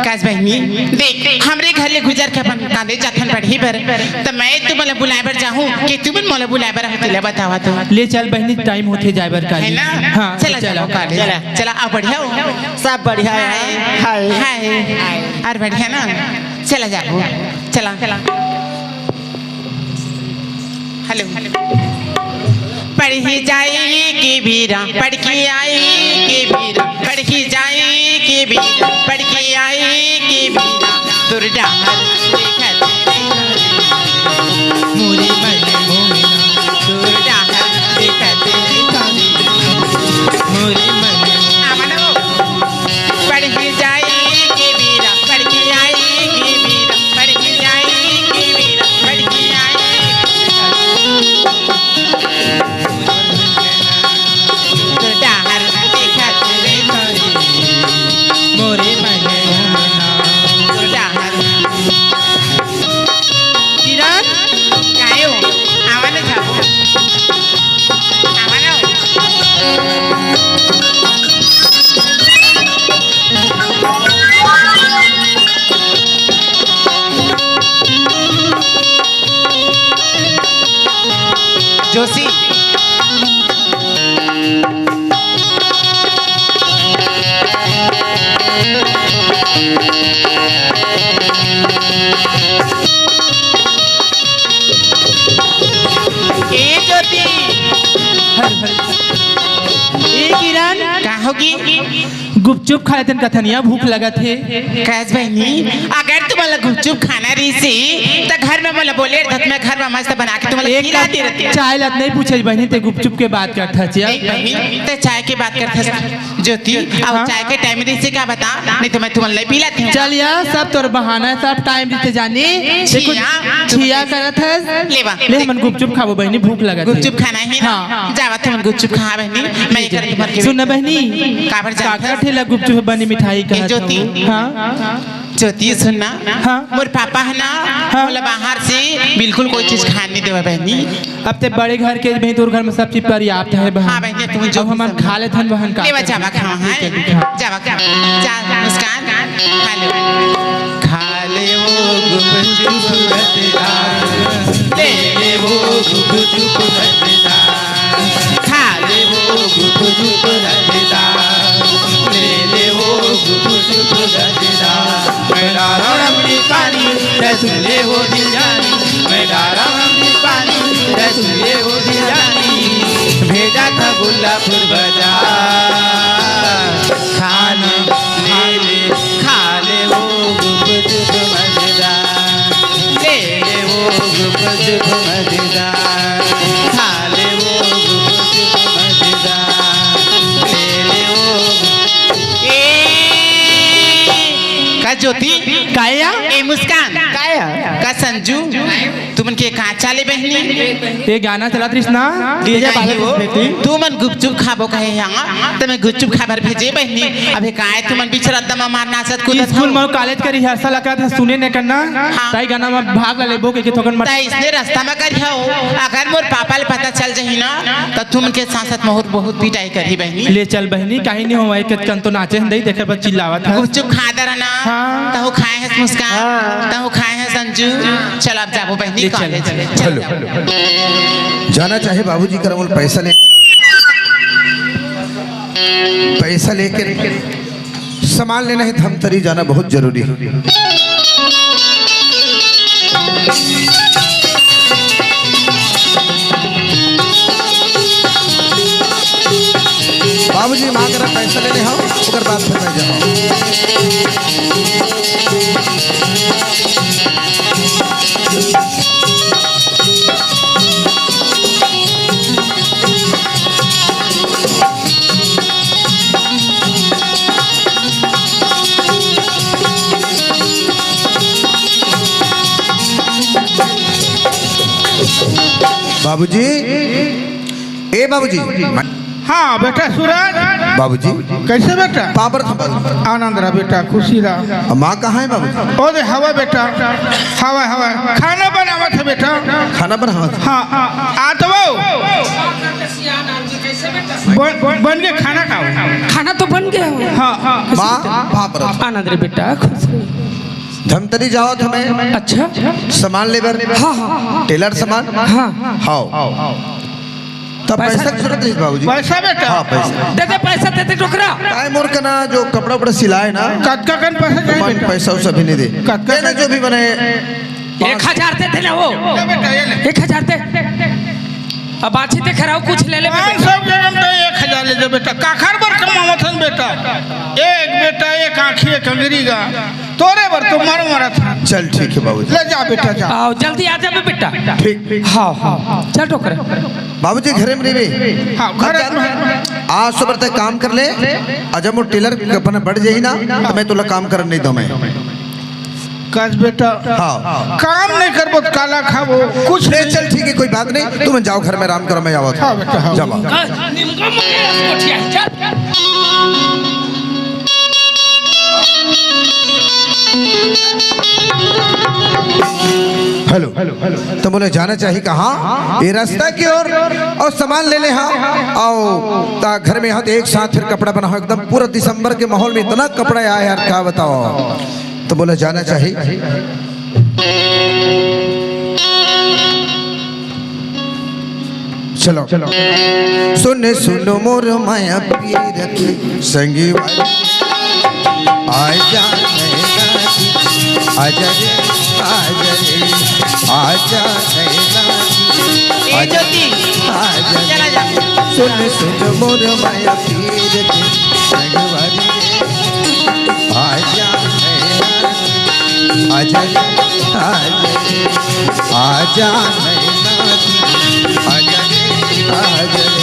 कास बहनी, देख, हमरे घर ले गुजर के अपन कॉलेज जाथन पढ़े बर, त मैं तुमन ला बुलाए बर जाहूँ कि तुमन मोला बुलाए बर आहू, तेला बतावा तो। ले चल बहनी, टाइम होथे जाए बर कॉलेज। है ना? हाँ, चला, चला। चला, कॉलेज। चला। चला, आ बढ़िया हो? सब बढ़िया है। हाय। हाय। हाय। और बढ़िया ना? चला जाबो। चला। हेलो। पढ़ी जाए के बीरा, पढ़ के आए के बीरा, पढ़ी जाए के बीरा, पढ़ के आए के बीरा, तोर डहर देखत रही। जोशी। ए ज्योति। ए किरण। का होगे? गुपचुप खाए तन कथनिया भूख लगत हे। कस बहिनी, अगर तुमन ला गुपचुप खाना रहिसे, त घर में मोला बोले रहत, मैं घर में मस्त बना के तुमन ला एक खिला कप दे रहती। चाय लत नहीं पूछे बहिनी, ते गुपचुप के बात करत हस। ए बहिनी, ते चाय के बात करत हस। ज्योति, अब हाँ? चाय के टाइम रहिसे का बता, नहीं तो मैं तुमन ला पिलाती हूँ। चल यार, सब तोर बहाना है, सब टाइम रहिसे जानी। छिया। छिया करत हस। लेवा। ले, हमन गुपचुप खाबो बहिनी, भूख लगत हे। गुपचुप खाना है ना? हाँ। जावत हमन गुपचुप खा बहिनी, मैं ये करत भर के सुन ना बहिनी, काबर जात काकर हस? ठेला गुपचुप बनी मिठाई ए, कहत ज्योति। हूँ। हाँ। ज्योति, सुन ना। हाँ। मोर पापा है ना, हाँ। मोला बाहर से बिल्कुल कोई चीज खान नहीं देवा बहिनी। अब ते बड़े घर के बहिनी, तोर घर में सब चीज पर्याप्त है बहन। हाँ बहिनी, तुम जो अब हमन खा लेथन बहन का लेवा करबो। जावा खावा, हाँ? ठीक है, ठीक है। जावा खावा। जा, मुस्कान, खा ले। खा ले वो गुपचुप मजेदार, ले ले वो गुपचुप मजेदार। खा ले वो गुपचुप मजेदार, ले ले वो गुपचुप मजेदार। मैं डारा रबड़ी पानी, रस ले वो दिल जानी। मैं डारा रबड़ी पानी, रस ले वो दिल जानी। भेजा था गुल्लापुर बाजार, खाने ले ले, खा ले वो गुपचुप मजेदार। ले ले वो गुपचुप मजेदार, खा ले वो गुपचुप मजेदार, ले ले वो गुप-, ए, का ज्योति? काया? ए मुस्कान? काया? का संजू? तुमन के का चाले बहिनी? ये गाना चलत रहिस ना, डीजे ये वाले हो? बेटी। तुमन गुपचुप खाबो कहे हंव, त मैं गुपचुप खाबर भेजे बहिनी। अबे काय तुमन बिचरत दमा मार नाचत कूदत स्कूल हो। में कॉलेज के रिहर्सल लगत हे, सुने ने करना, हाँ। ताई गाना में भाग ले लेबो के, के थोकन मत। ताई इसने रास्ता में करिहव, अगर मोर पापा ले पता चल जाही ना, त तुमन के साथ साथ मोर बहुत पिटाई करही बहिनी। ले चल बहिनी, काहीं नहीं होवय, एक कन तो नाचे हन दई, देखे बर चिल्लावत हे। गुपचुप खा दे रहना, हाँ। तहु खाए हस मुस्कान, हाँ। तहु खाए हस संजू। चल, अब जाबो बहिनी ले चल। कॉलेज। चल, चलो। जाबो। जाना चाहे बाबूजी करा मोला पैसा ले, पैसा लेके सामान लेना है, धमतरी जाना बहुत जरूरी है। बाबूजी माँ करा पैसा लेने हव, ओकर बाद फिर मैं जाहूँ। बाबूजी, ए बाबूजी। हाँ बेटा सूरज। बाबूजी। कैसे बेटा? पाँव परत हँव बाबूजी। आनंद रह बेटा, खुशी रह। अब माँ कहाँ है बाबूजी? ओ दे हवा बेटा, हवा हवा। खाना बनावत हे बेटा। खाना बनावत हे? हाँ, आ तो वो। बन, बन, बन के खाना खाओ। खाना तो बन गया हो। हाँ, हाँ। माँ, पाँव परत हँव। आनंद रह बेटा, खुश रह। धमतरी जावत हँव मैं। अच्छा। सामान ले बर। हाँ, हाँ। टेलर सामान। हाँ। हाँ। तब पैसा पैसा की जरूरत नहीं बाबूजी। पैसा बेटा। हाँ, पैसा। दे दे पैसा, दे दे डोकरा। काय मोर कना जो कपड़ा उपड़ा सिलाए ना। कतका कन पैसा चाहिए मन बेटा? पैसा उसा भी नहीं दे। कतका देना कन? जो भी बने। एक हजार देते ना वो। ले बेटा, ये ले। एक हजार दे। अब बातचीत खराब कुछ ले ले बेटा। पाँच सौ के हम तो एक हजार ले दे बेटा। काखर बर कमावत हन बेटा। एक बेटा, एक आँखी, एक अंगरी गा। तोरे बर तो मर मरत हन। चल ठीक है बाबूजी। ले जा बेटा, जा। आओ, जल्दी आ जाबे बेटा। ठीक। हाँ, हाँ। चल डोकरा। बाबूजी घरे में रहिबे। हाँ, घरे अब में। जान, आज सुबह तक काम कर ले। अउ जब मोर टेलर अपना बढ़ जाही ना, त मैं तोला काम करन नहीं दँव मैं। कस बेटा। हाँ। काम नहीं करबो त काला खाबो, कुछ ले नहीं। चल ठीक है, कोई बात नहीं, तुमन जाव घर में आराम करो, मैं आवत हँव। हाँ बेटा, हाँ। जा माँ। का निमका मारे कोठिया, चल। हेलो, तो बोले, "जाना चाहिए कहाँ?" "ये रास्ता की ओर, और सामान ले ले, हाँ, आओ।" ता घर में यहाँ तो एक साथ फिर कपड़ा बना हो, एकदम पूरा दिसंबर के माहौल में इतना कपड़ा आया यार, क्या बताओ। तो बोला, "जाना चाहिए।" चलो। सुन, सुन मोर माया पीर के संगी वाली, आजा नैना दी, आजा रे, आजा रे, आजा नैना दी, ए आजा, ज्योति, आजा चला जा। सुन, सुन मोर माया पीर के संगी वाली, आजा नैना दी, आजा रे, आजा रे, आजा नैना दी, आजा रे, आजा रे।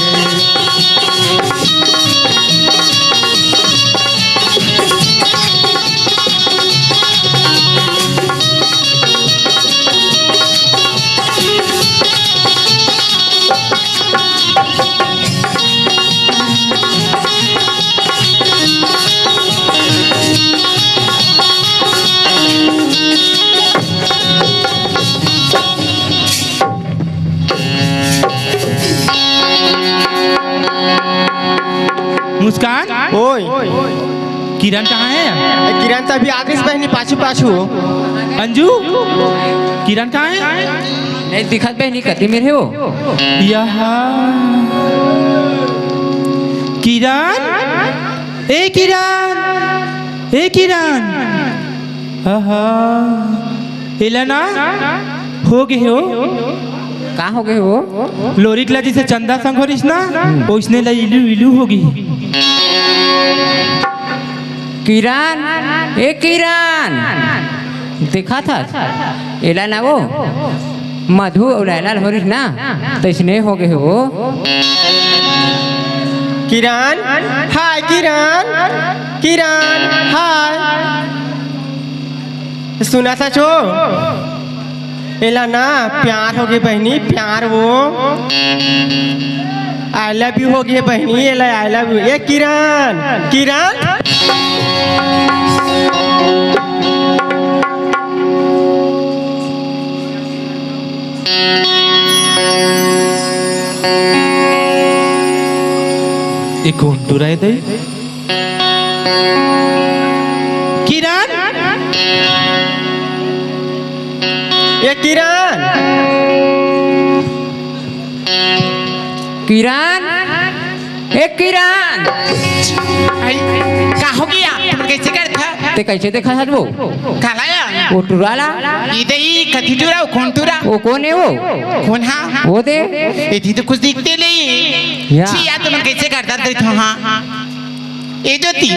मुस्कान, ओए। किरण कहाँ है? ए, किरण तो अभी आगे से बहनी पाछू पाछू। अंजू, किरण कहाँ है? नहीं दिखत बहनी, कति मेर हे वो? यहाँ। किरण, ए किरण, ए किरण। आहा, एला ना हो गे हो। का हो गे हो? लोरिक ला जैसे चंदा संग होरिस ना, हम्म। ओइसने ला इलू इलू हो गे। किरण, ए किरण, देखा था एला ना वो मधु अउ लैला ल होरिस ना, तइसने हो गे हो। किरण, हाय किरण, किरण, हाय। सुना सच हो? एला ना प्यार हो गे बहनी, प्यार वो। I love you हो गे बहनी, एला I love you। ए किरण, किरण। ए कोन टुरा ए दई? किरण? ए किरण? किरण? ए किरण? आई, का हो गे? तुम कइसे करथा? ते कइसे देखा हस वो? काला या? वो टुरा ला? ई दे ई कथी टुरा, वो कोन टुरा? वो कोन हे वो? कोन हा? वो दे। एती तो कुछ दिखते नहीं। या। छी यार, तुम कइसे करथा दे तो, हाँ। ए ज्योति।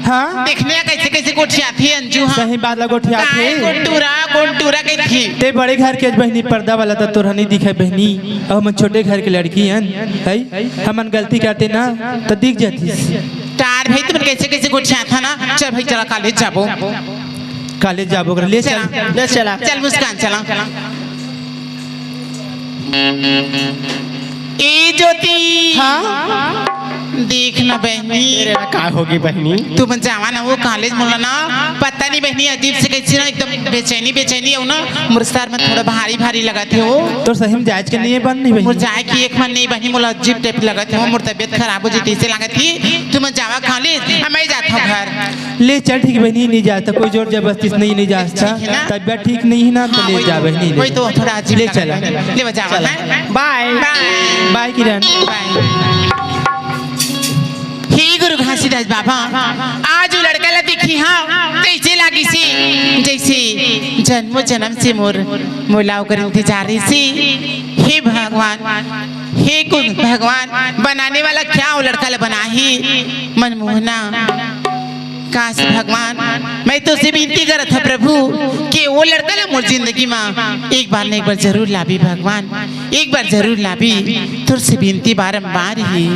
हाँ? देखने कइसे कइसे गोठियाथे अंजू, हाँ। सही बात ला गोठियाथे। काय कोन टुरा, कोन टुरा कइथे? ते बड़े घर के बहनी पर्दा वाला त तोरहा नहीं दिखे बहनी। अउ हमन छोटे घर के लड़की हन, है? हमन गलती करते ना, त दिख जातिस। तार भाई, तुमन कइसे कइसे गोठियाथा ना। चल भाई, चला कॉलेज जाबो। कॉलेज जाबो कर, ले चल। चला। ले चला। चल मुस्कान, चला। ए ज्योति। हाँ? देख ना बहनी। अरे, का हो गे बहनी? तुमन जावा ना वो कॉलेज, मोला ना पता नहीं बहनी, अजीब से कइसे ना एकदम बेचैनी बेचैनी हे ना, मोर सर में थोड़ा भारी भारी लगथे वो। तोर सही में जाए के नहीं हे बहनी? मोर जाए के एक मन नहीं बहनी, मोला अजीब टाइप लगथे वो, मोर तबीयत खराब हो जाही तइसे लगथे। तुमन जावा कॉलेज, मैं जाथों घर। ले चल ठीक बहनी, नहीं जाता, कोई जोर जबरदस्ती से नहीं, नहीं जाता। ठीक है ना? तबीयत ठीक नहीं हे ना, तो हाँ, ले वही जा तो, बहनी, ले वही जा। तो, थोड़ा अजीब ले लगा। चला। ले बजावा, चला। हैं? बाय। बाय। बाय किरण। बाय। हे गुरु घासीदास बाबा, आज वो लड़का ला देखी हाँ, तइसे लागिस हे, जइसे जन्मों जन्म से मोर, मोला ओकर इंतजार रहिस हे। हे भगवान, हे कुल भगवान, बनाने वाला क्या वो लड़का ला बनाही, मनमोहना। काश भगवान, मैं तोसे बिनती करत हँव प्रभु कि वो लड़का ला मोर जिंदगी मा एक बार न एक बार जरूर लाबे भगवान, एक बार जरूर लाबे। तोर से बिनती बारंबार हे।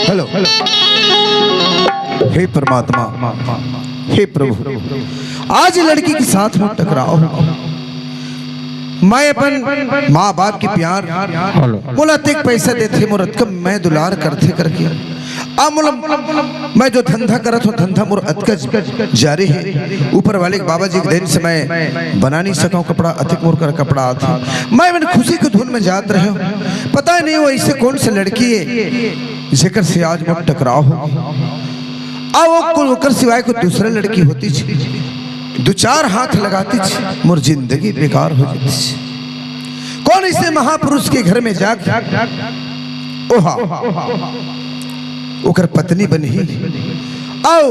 हेलो, हे परमात्मा, हे प्रभु, आज लड़की के साथ में टकराव हो। मैं अपन माँ बाप के प्यार, हेलो। मोला अतेक पैसा देथे, मोर अतका मैं दुलार करथे करके, अब मोला, मैं जो धंधा करत हों, धंधा मोर अतका जारी हे। ऊपर वाले के बाबा जी के देन से मैं बना नहीं सकंव कपड़ा, अतेक मोर कर कपड़ा आथे। मैं मन खुशी के धुन में जात रहेंव, पता नहीं वो ऐसे कौन से लड़की हे, जेकर से आज मोर टकराव हो। अब वो को-, ओकर सिवाय कोई दूसरा लड़की होतिस, दू चार हाथ लगातिस, मोर जिंदगी बेकार हो जातिस। कौन ऐसे महापुरुष के घर में जाके, ओहा, ओकर पत्नी बनही? अउ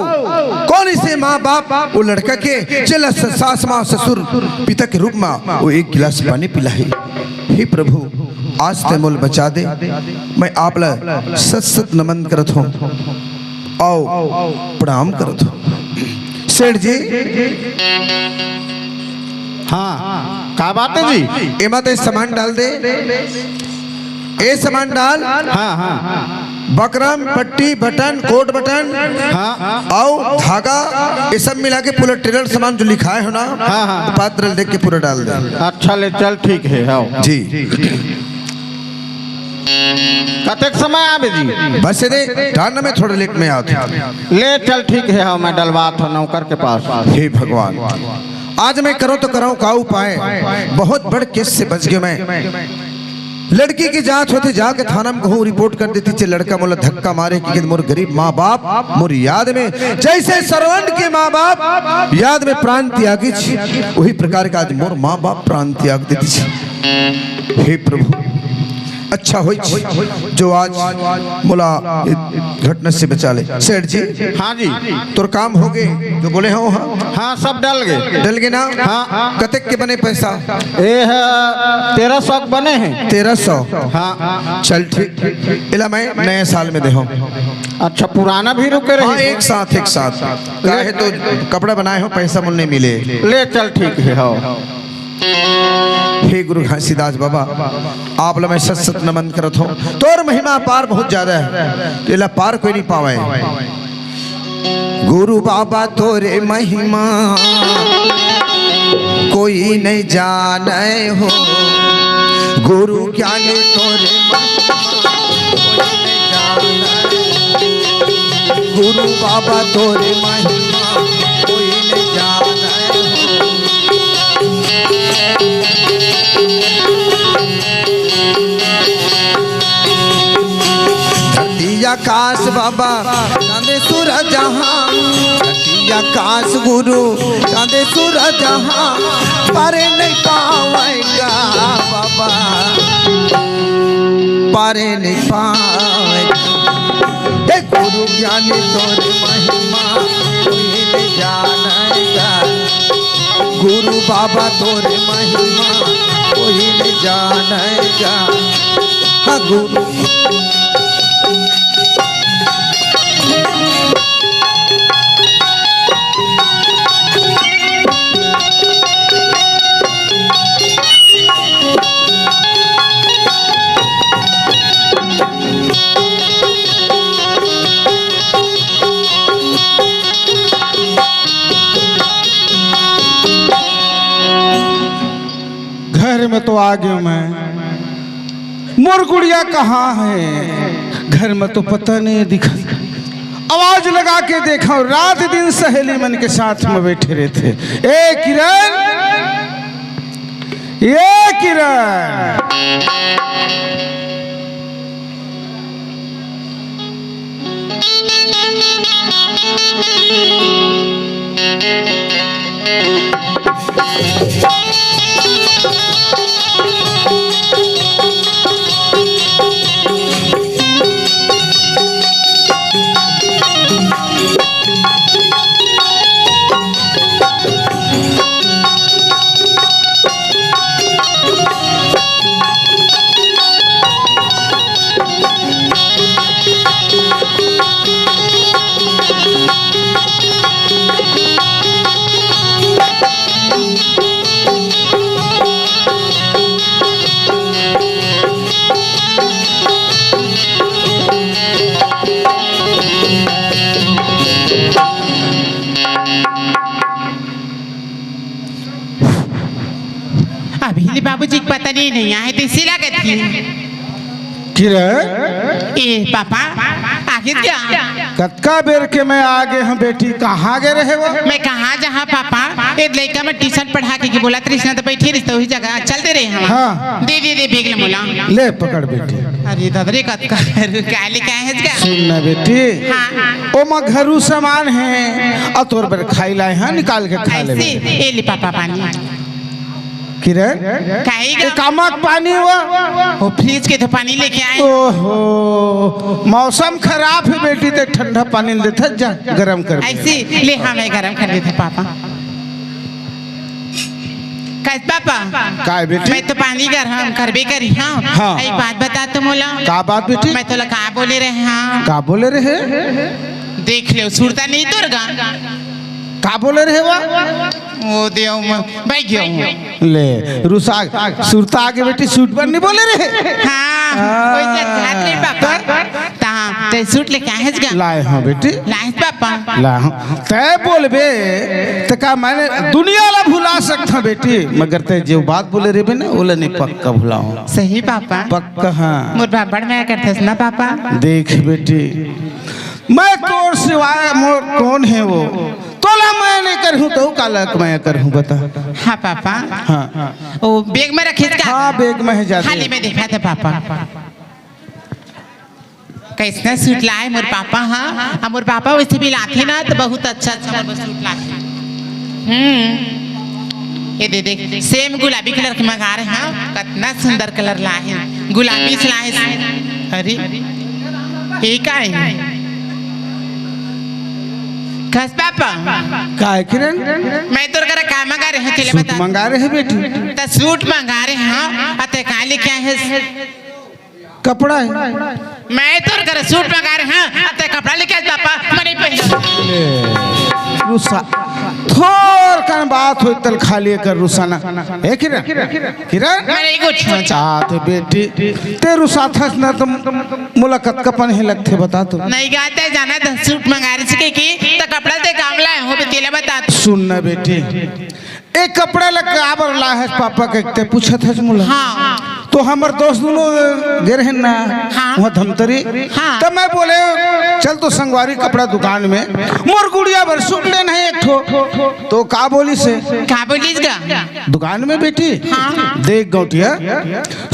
कौन ऐसे माँ बाप वो लड़का के, जेला स-, सास माँ ससुर पिता के रूप में वो एक गिलास पानी पिलाही? हे प्रभु, आज तैं मोला बचा दे, मैं आप ला सत सत नमन करत हों। अउ प्रणाम करत हों। सेठ जी। हाँ, का बात हे जी? एमा तैं सामान डाल दे। ए सामान डाल। हाँ, हाँ। बकरम, पट्टी, बटन, कोट बटन, हाँ। अउ धागा, ये सब मिला के पूरा टेलर सामान जो लिखाय हो ना, हाँ, हाँ। पात्र देख के पूरा डाल दे। अच्छा ले चल, ठीक हे, हाँ। जी। कतेक समय आबे जी? बस ये दे, डालना में थोड़ा लेट में आत। ले चल, ठीक हे, हाँ, मैं डलवात हों नौकर के पास। हे भगवान, आज मैं करंव तो करंव का उपाय? बहुत बड़ केस से बच गेंव मैं। लड़की के जांच होथे, जाके थाना में कहूँ रिपोर्ट कर देतिस, लड़का मोला धक्का मारे कि मोर गरीब माँ बाप मोर याद में, जैसे सरवन के माँ बाप याद में प्राण त्यागिस, वही प्रकार का आज मोर माँ बाप प्राण त्याग देतिस। हे प्रभु, अच्छा होइस जो आज मोला ए घटना से बचा ले। सेठ जी। हाँ जी। तोर काम होगे, जो बोले हों, हाँ? हाँ, सब डल गे। डल गे ना? हाँ। कतेक के बने पैसा? ए ह, तेरह सौ के बने हे। तेरह सौ? हाँ। चल ठीक, एला मैं नया साल में देहूँ। अच्छा, पुराना भी रुके रही? हाँ, एक साथ, एक साथ। काहे तो कपड़ा बनाए हों, पैसा मोला नहीं मिले। ले चल, ठीक हे, हाँ। हे गुरु घासीदास बाबा, आप ला मैं सत सत नमन करत हों। तोर महिमा अपार बहुत ज्यादा हे, एला पार कोई नहीं पावय। गुरु बाबा तोरे महिमा कोई नहीं जानय हो, गुरु ज्ञानी तोरे महिमा कोई नहीं जानय। गुरु बाबा तोरे महिमा कोई नहीं जानय हो। धरती आकाश बाबा, चांद सूरज जहां, धरती आकाश गुरु, चांद सूरज जहां, पारे नहीं पावय गा बाबा, पारे नहीं पावय। हे गुरु ज्ञानी तोर महिमा कोई नहीं जानय गा। गुरु बाबा तोर महिमा कोई नहीं जानय गा। हाँ गुरु। घर में तो आ गेंव मैं, मोर गुड़िया कहाँ हे? घर में तो पता नहीं दिखत। आवाज लगा के देखंव, रात दिन सहेली मन के साथ में बैठे रहिथे। ए किरण, ए किरण। अभी ले बाबूजी के पता नहीं, नहीं आए, तइसे लागत हे। किरण। ए पापा, आगे क्या? कतका बेर के मैं आगे हूँ बेटी, कहाँ गे रहे वो? मैं कहाँ जहाँ पापा, ए लइका मैं ट्यूशन पढ़ा के, के बोला तरिस ना तो बैठी रहिस तो वही जगह चल दे रहे हम। हाँ। दे दे दे बेग ले मोला। ले पकड़ बेटी। अरे दादा रे, कतका काले क्या है इसका? सुन ना बेटी। हाँ। ओ माँ घरू सामान है, और तोर बर खाई लाए हैं, निकाल के खा ले। ऐसे, ए ले पापा पानी। किरण, काहे गा? ये कामा के पानी हुआ? वो फ्रिज के तो पानी लेके आए। ओहो, मौसम खराब है बेटी, ते ठंडा पानी लेते जा, गरम कर। ऐसे ले, हाँ, मैं गरम कर देते पापा। कैसे पापा? काय बेटी? मैं तो पानी गरम करबे करी, हाँ। हाँ। एक बात बता तो मोला। का बात बेटी? मैं तोला का बोले रहे, हाँ। का बोले रहे? देख ले, सुरता नहीं तोर गा। का बोले रहे वा? ओ देव म-, भाई गयो। ले, रुसा, सुरता आगे बेटी सूट बर नहीं बोले रहे? हाँ, हाँ। वही तो बात नहीं पापा। ता, ते सूट लेके आए हैं गा? लाए हाँ बेटी। लाए हैं पापा। ला हाँ। तै बोलबे, त का मैंने दुनिया ला भुला सकता बेटी, मगर ते जो बात बोले रहे ना, ओला नहीं पक्का भुलाऊं। सही पापा। पक्का हाँ। मोर बाबड़ मैं करथस ना पापा। देख बेटी, मैं तोर सिवाय मोर कौन है वो? तोला मैं नहीं करहूँ तो काला मैं करहूँ बता। हाँ पापा। हाँ। ओ बैग में रखे का? हाँ, बैग में है जाते। खाली में देखा था पापा। कैसना सूट लाए मोर पापा, हाँ। अब मोर पापा वैसे भी लाथे ना तो बहुत अच्छा अच्छा मोर सूट लाथे। हम्म। ये दे दे, सेम गुलाबी कलर के मंगा रहे हैं, कितना सुंदर कलर लाए हैं, गुलाबी से लाए हैं। अरे, ये का है? कस पापा। का है किरण? मैं तोर करा का मंगा रहे हैं, चले सूट बता। मंगा रहे हैं बेटी। त सूट मंगा रहे हैं, अते का लेके आए हैं? कपड़ा है। मैं तोर करा सूट मंगा रहे हैं, अते कपड़ा लेके आए पापा, मने पहन। ले, रुसा। थोर कन बात होई तल खाली कर रुसा ना। ए किरण? किरण? मैं नहीं कुछ चाहत बेटी, ते रुसाथस ना तुम मुलाकात का पन ही लगथे बता तो। नहीं गाते जाना त सूट मंगा रहे थे कि, त कपड़ा ते काम लाए हो, तेला बता। सुन ना बेटी, ए कपड़ा ला काबर लाहस पापा कहिके पूछत हस मोला। हाँ। तो हमर दोस्त दुनो गे रहेन ना, हाँ। वहाँ धमतरी। हाँ। तब मैं बोले, "चल तो संगवारी कपड़ा दुकान में, मोर गुड़िया बर सूट लेना है एक ठो।" तो का बोलिस हे? का बोलिस गा? दुकान में बेटी, हाँ। देख गौटिया,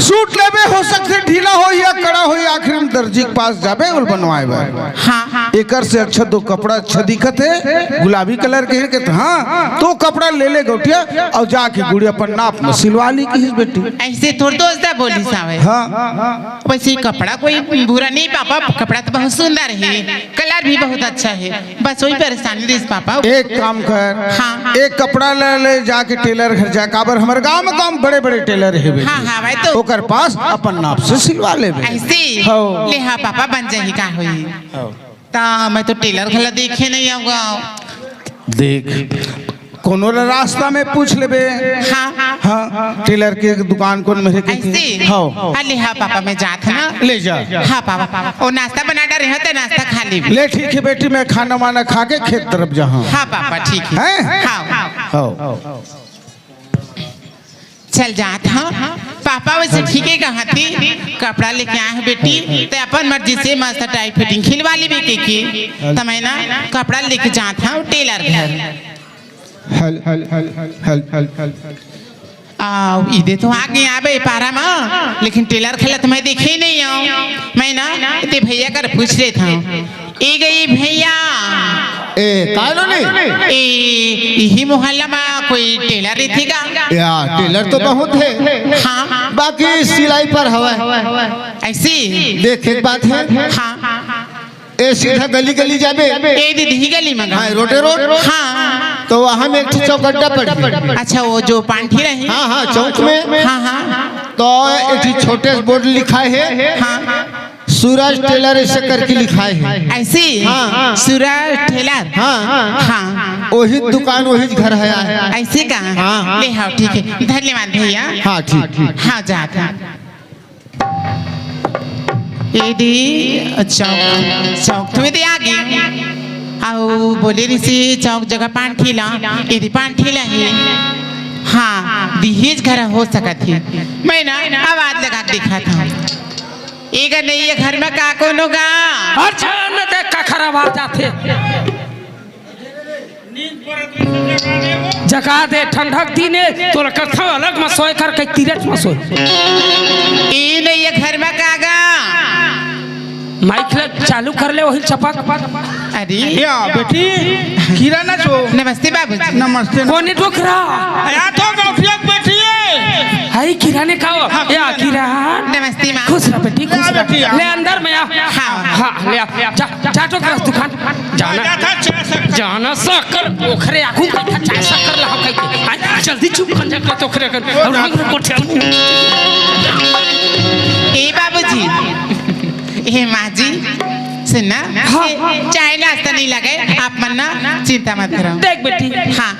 सूट लेबे हो सकथे ढीला होही या कड़ा होही, आखिरी में दर्जी के पास जाबे ओला बनवाए बर। हाँ, हाँ। एकर से अच्छा तो कपड़ा अच्छा दिखत हे, गुलाबी कलर के हे, कहत, "हाँ, तो कपड़ा ले ले गौटिया, अउ जाके गुड़िया अपन नाप में सिलवा ली," कहिस बेटी। ऐसे तोर दोस्त दा बोलिस हवे। हाँ। वैसे कपड़ा कोई बुरा नहीं पापा, कपड़ा तो बहुत सुंदर है, कलर भी बहुत अच्छा है। बस वही परेशानी रहिस पापा। एक काम कर, हाँ। एक कपड़ा ले, ले जाके टेलर घर जा, काबर हमर गांव में गांव बड़े-बड़े टेलर हे बेटी। हाँ, हाँ, भाई तो ओकर पास अपन नाप से सिलवा लेबे। ऐसे? हो। ले हाँ पापा, बन जाही का होही। हो। ता मैं तो टेलर घला देखे नहीं आऊंगा। देख, कोनो ला रास्ता में पूछ लेबे। हाँ। हाँ, टेलर के दुकान कोन मेरे के ऐसे? हो। अले हाँ पापा, मैं जात हूँ ना। ले जा। हाँ पापा, पापा। ओ नाश्ता बना डारे हो तो नाश्ता खा ली। ले ठीक है बेटी, मैं खाना वाना खा के खेत तरफ जाहूँ। हाँ पापा, ठीक है। हैं? हाँ। हो। चल जात हूँ। पापा वैसे ठीक है कहा थी, कपड़ा लेके आए हैं बेटी, ते अपन मर्जी से मस्त टाइट फिटिंग खिलवा ली बेटी की। त मैं ना कपड़ा लेके जात हूँ टेलर घर। हल, हल, हल, हल, हल, हल, हल। आ, इदे तो आ गया बे पारा मा, लेकिन टेलर घला त मैं देखे नहीं हूँ। मैं ना ते भैया कर पूछ लेत हूँ। ए गई भैया। ए, कालो नहीं? ए, इही मोहल्ला मा कोई टेलर रहिथे का? या, टेलर तो बहुत है। हाँ। बाकी सिलाई पर हवा है। ऐसी? देखे के बात है। हाँ। ए सीधा गली गली जाबे। ए दीदी, ही गली में हाँ, रोडे रोड। हाँ। तो वहाँ में एक ठो चौकड्डा पड़ी। अच्छा, वो जो पांठी रही? हाँ, हाँ, चौक में। हाँ, हाँ। तो एक ठो छोटे से बोर्ड लिखा है, हाँ। सूरज टेलर ऐसे करके लिखा है। ऐसे? हाँ। सूरज टेलर? हाँ। हाँ। वही दुकान, वही घर है। ऐसे का? हाँ, हाँ। ले, हाँ, ठीक है। धन्यवाद भैया। हाँ, ठीक, ठीक। हाँ, जात हूँ। ए दी, चौक, चौक तो में दे आ गई। आओ, बोले रही सी, चौक जगह पांठी ला, ए दी पांठी ला ही। हाँ, दिहेज घर हो सकत ही। मैं ना आवाज लगा के देखा था। ए गा, नइ ए घर में का कोनो गा? अच्छा, न देख, काखर आवाज आथे। जगा दे, ठंडक दिन ए, तोला कथंव अलग म सोए कर, कहीं तीरथ म सोए। ए नइ ए घर में का गा? माइक ला चालू कर ले, ओही चपक। अरे। या बेटी, किरण छो। नमस्ते बाबूजी। नमस्ते। कोन ए डोकरा? या तो गौठिया के बेटी ए। हाय, किरण ए का? हाँ, या किरण। किरण। नमस्ते माँ। खुश रह बेटी, खुश या रह। बेटी, आ। ले अंदर में आ। हाँ। हाँ, ले आ। जा, जा तो कर दुकान। जाना, जा, जा, चाय शक्कर। जाना शक्कर, ओखरे आगू कहिथे चाय शक्कर लाव कहिके। आय, जल्दी चुप कर जा, तो ओखरे आगू। अउ रंग कोठिया। ए बाबूजी, ए माँ जी, सुन ना, हाँ। ए, चाय नाश्ता नइ लगे, आप मन ना चिंता मत करो। देख बेटी, हाँ।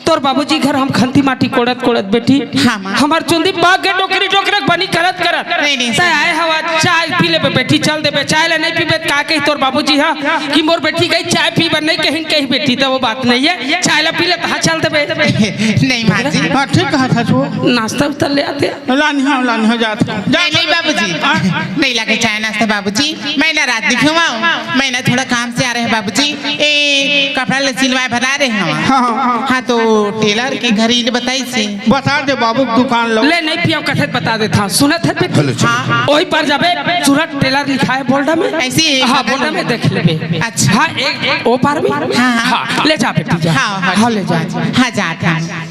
तोर बाबूजी घर हम खंती माटी कोड़त कोड़त बेटी, हाँ, माँ। हमर चुंदी पाक के डोकरी डोकरक बनी करत करत। नहीं, नहीं, तैं सही। आए हवा, चाय पी लेबे बेटी, चल देबे। चाय ला नइ पीबे त का कही तोर बाबूजी ह कि मोर बेटी गई चाय पीबे नइ कहिन कही बेटी, त ओ बात नइ ए। चाय ला पी ले त हाँ चल देबे। नहीं माँ जी। हाँ, ठीक कहत हस वो। नाश्ता उस्ता ले आते। लानी हो, लानी हो, जात हो। नहीं, नहीं बाबूजी। हाँ? नइ लगे चाय नाश्ता बाबूजी। मैं ना रात दिखवाऊँ, मैं ना थोड़ा काम से आ रहे बाबूजी। ए, कपड़ा ले सिलवाए बर आ रहे हँव। हाँ, हाँ, हाँ। हाँ, तो टेलर के घर ही बताइस हे। बता दे बाबू, दुकान लो। ले, नइ पियँव, कथे बता देथँव। सुनत हस बेटी? हेलो, चलो। हाँ। ओही पार जाबे, सूरत टेलर लिखाय हे बोर्ड में। ऐसे ही हाँ, बता बोर्ड दे। में देख लेबे। अच्छा। हाँ, एक, ओ पार में। हाँ, हाँ। हाँ, ले जा बेटी, जा। हाँ, हाँ, हाँ, ठीक। ले जा। हाँ, जात हँव।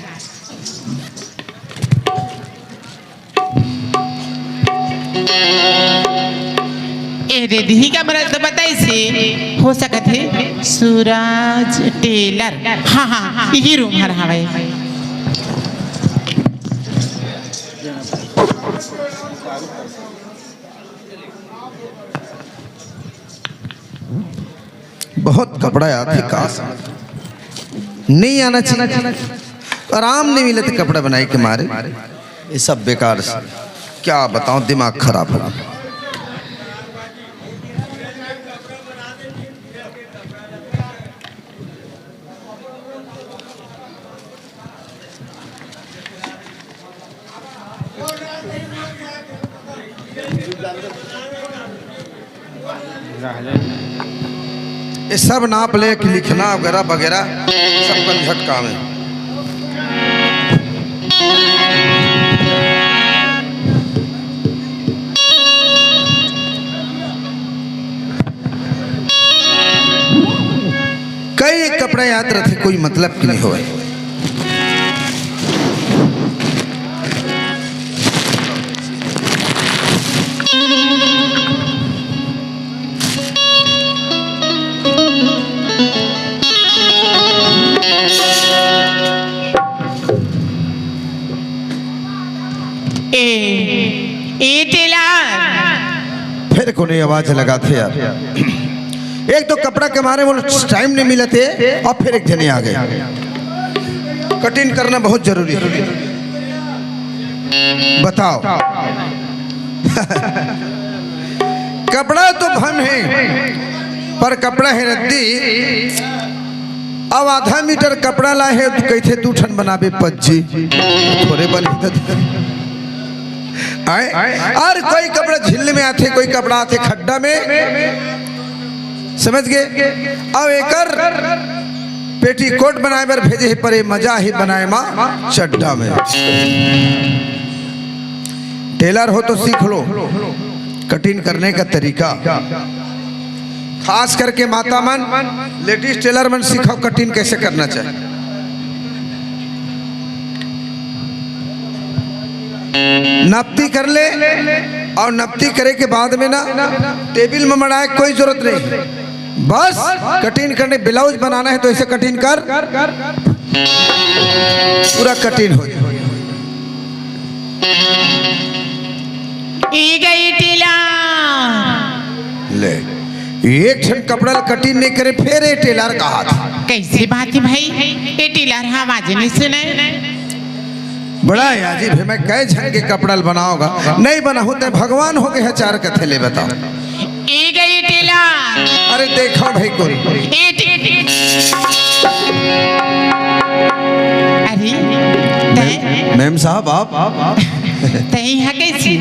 ए दे दिही का मरद बताइस हे, हो सकत हे सूरज टेलर। हाँ, हाँ, इही रूम हर हवय। बहुत कपड़ा आथे का, नइ आना चाहिए। आराम नइ मिलत कपड़ा बनाए के मारे, ये सब बेकार से। क्या बताऊं, दिमाग खराब हो गया। ये सब नाप ले कि लिखना वगैरह वगैरह सब झंझट काम है। कई कपड़ा याद रथे, कोई मतलब के नइ होवय। ए, ए टेलर। फेर कोनो आवाज लगाथे यार। एक तो कपड़ा के मारे मोला टाइम नइ मिलत हे, अउ फेर एक झने आ गे। कटिंग करना बहुत जरूरी हे। बताओ। कपड़ा तो भम हे, पर कपड़ा हे रद्दी। अब आधा मीटर कपड़ा लाय हे, त कहिथे दू ठन बनाबे पज्जी, थोरे बनही त। आय? अउ कोई कपड़ा झिल्ली में आथे, कोई कपड़ा आथे खड्डा में, समझ गे? अउ एकर पेटीकोट बनाए बर भेजे हे, पर ए मजा ही बनाए मा चड्डा में। टेलर हो तो सीख लो कटिंग करने का तरीका। खास करके माता मन, लेडीज टेलर मन, सीखो कटिंग कैसे करना चाहिए। नपती कर ले, अउ नपती करे के बाद में ना टेबिल में मड़ाए कोई जरूरत नहीं। बस कटिंग करने, ब्लाउज बनाना है तो ऐसे कटिंग कर, पूरा कटिंग हो जाए। ई गई टेलर। ले, एक ठन कपड़ा ल कटिंग नइ करे, फेर ए टेलर कहाथे। कैसे बात हे भाई, ए टेलर हा आवाज नइ सुने। बड़ा हे अजीब हे, मैं कै झन के कपड़ा ल बनावँव गा, नइ बनाहूँ तैं भगवान हो गे हे चार कथे ले बताओ। ई गई टेलर। अरे देखो भाई कोन। ए टे-, अरे, तैं? मेम साहब आप? तही हा कैसे?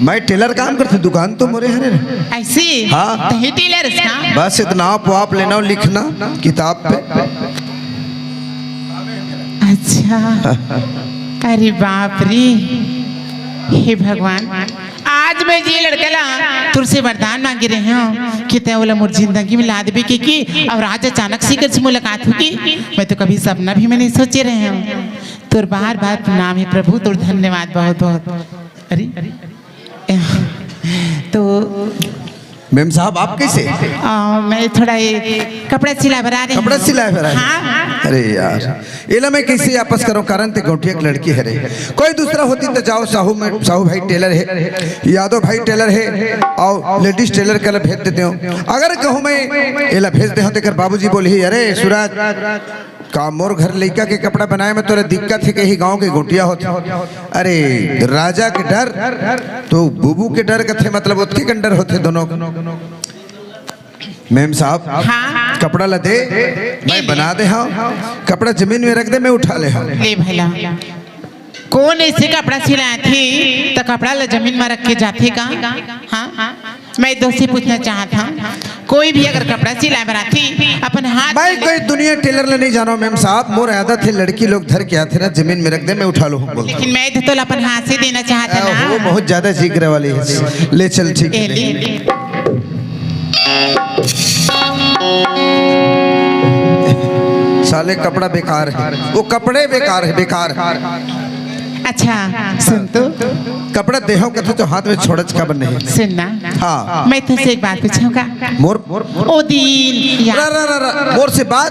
मैं टेलर काम करथे, दुकान तो मोरे हरे रे। ऐसे? हाँ। तही टेलर हस का? बस इतना आप, आप लेना और लिखना किताब पे। अच्छा। अरे बाप रे, हे भगवान, आज मैं ये लड़का ला तुरसे वरदान मांगे रहे हूँ कि तैं ओला मोर जिंदगी में ला देबे के, की और आज अचानक से एकर से मुलाकात होगे। मैं तो कभी सपना भी में नहीं सोचे रहे हूँ। तोर बार बार प्रणाम हे प्रभु, तोर धन्यवाद बहुत बहुत। अरे तो मेम साहब, आप कैसे? आ, मैं थोड़ा ये कपड़ा सिला बर आ रही हूँ। कपड़ा सिला बर आ रही? हाँ। अरे यार, एला मैं कैसे आपस करूँ? कारण ते गौंटिया के लड़की हरे। कोई दूसरा होती तो जाओ, साहू में, साहू भाई टेलर हे, यादव भाई टेलर हे, और लेडीज टेलर कल भेज देते हो। अगर कहूँ मैं एला भेज दे हूँ, तेकर बाबूजी बोलही, "अरे सूरज, का मोर घर लइका के कपड़ा बनाए में तोला दिक्कत हे?" कही, "गाँव के गौंटिया होथे।" अरे, राजा के डर तो बुबू के डर कथे, मतलब ओतके कन डर होथे दोनों। मेम साहब, हाँ। कपड़ा ला दे, मैं बना दे हूँ। कपड़ा जमीन में रख दे, मैं उठा ले हूँ। ले भला, कौन ऐसे कपड़ा सिलाथे त कपड़ा ला जमीन में रख के जाथे का? हाँ, मैं तो से पूछना चाहत हूँ, कोई भी अगर कपड़ा सिलाए बर आथे, अपन हाथ मैं से कोई दुनिया टेलर ले नहीं जानो मेम साहब, मोर आदत हे लड़की लोग धर के आथे ना, जमीन में रख दे, मैं उठा लूँ बोल। लेकिन मैं तो तोला अपन हाथ से देना चाहत हे ना। वो बहुत ज्यादा जिगरे वाली है, ले चल, ठीक ए, है। ले, ले। साले कपड़ा बेकार है, वो कपड़े बेकार है, बेकार। अच्छा, सुन तो। कपड़ा देहो कथे तो हाथ में छोड़च काबर नहीं। सुन ना। हाँ। मैं तुझसे एक बात पूछूंगा। मोर, मोर, मोर। ओ दिन या रा, रा, रा, रा, मोर से बात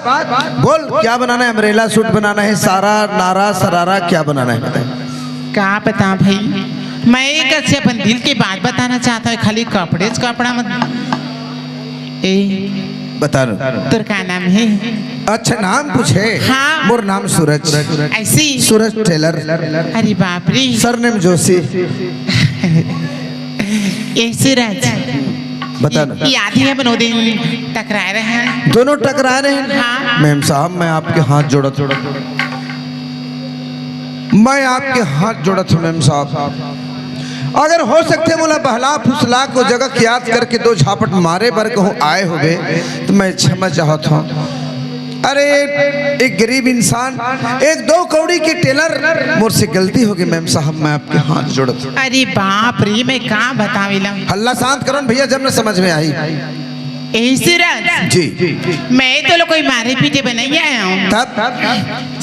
बोल, क्या बनाना है? अम्ब्रेला सूट बनाना है, सारा, नारा, सरारा, क्या बनाना है, बताए? का बता भाई, मैं एक अच्छे अपन दिल की बात बताना चाहता हूँ, खाली कपड़े से कपड़ा मत। ए, बता रहा। तोर का नाम है? अच्छा, नाम पूछे? हाँ। मोर नाम सूरज। ऐसी? सूरज टेलर। अरे बाप रे। सरनेम जोशी। ए सूरज। बता ना। याद है अपन ओ दिन टकराए रहे हैं? दोनों टकराए रहे हैं। हाँ। मेम साहब, मैं आपके हाथ जोड़त, मैं आपके हाथ जोड़त हूँ मेम साहब। अगर हो सकथे मोला बहला फुसला के जगह के याद करके दो झापट मारे बर कहूँ आए होबे, तो मैं क्षमा चाहत हूँ। अरे, एक गरीब इंसान, एक दो कौड़ी के टेलर, मोर से गलती होगे मेम साहब, मैं आपके हाथ जोड़त हूँ। अरे बाप रे, मैं का बतावं एला। हल्ला शांत करो न भैया, जब न समझ में आही। ए सूरज। जी। मैं तोला कोई मारे पीटे बर नहीं आया हूँ। तब?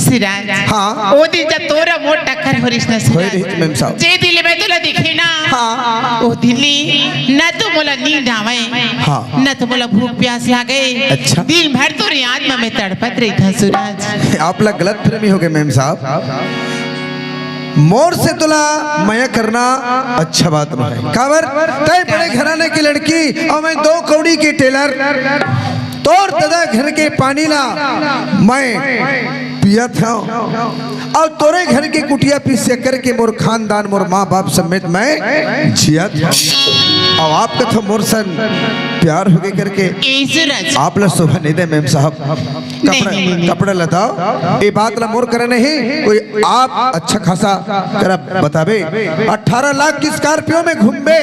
सूरज। हाँ। ओ दिन जब तोर मोर टक्कर हो रहिस ना होय सूरज, रहिस मेम साहब। जे दिन ले मैं तोला देखे ना, हाँ। ओ दिन ले ना तो मोला नींद आवे, हाँ। ना तो मोला भूख प्यास लागे। अच्छा। दिन भर तोर याद में मैं तड़पत रहिथंव सूरज। आप ला गलत फहमी होगे मेम साहब। मोर से तोला मया करना अच्छा बात नहीं। काबर? तैं बड़े घराने की लड़की और मैं दो कौड़ी के टेलर। तोर ददा घर के पानी ला मैं पियत हूँ और तोरे घर के कुटिया पिसिया करके मोर खानदान, मोर माँ बाप समेत मैं जियत हूँ। और आप कथो मोर सन प्यार होगे करके। ए सूरज। आप ला शोभा नहीं दे मेम साहब। कपड़ा, नहीं, नहीं, नहीं। कपड़ा ला दव। ये बात ला मोर करे नहीं, कोई आप अच्छा खासा करा बताबे। अठारह लाख की स्कॉर्पियो में घूमबे,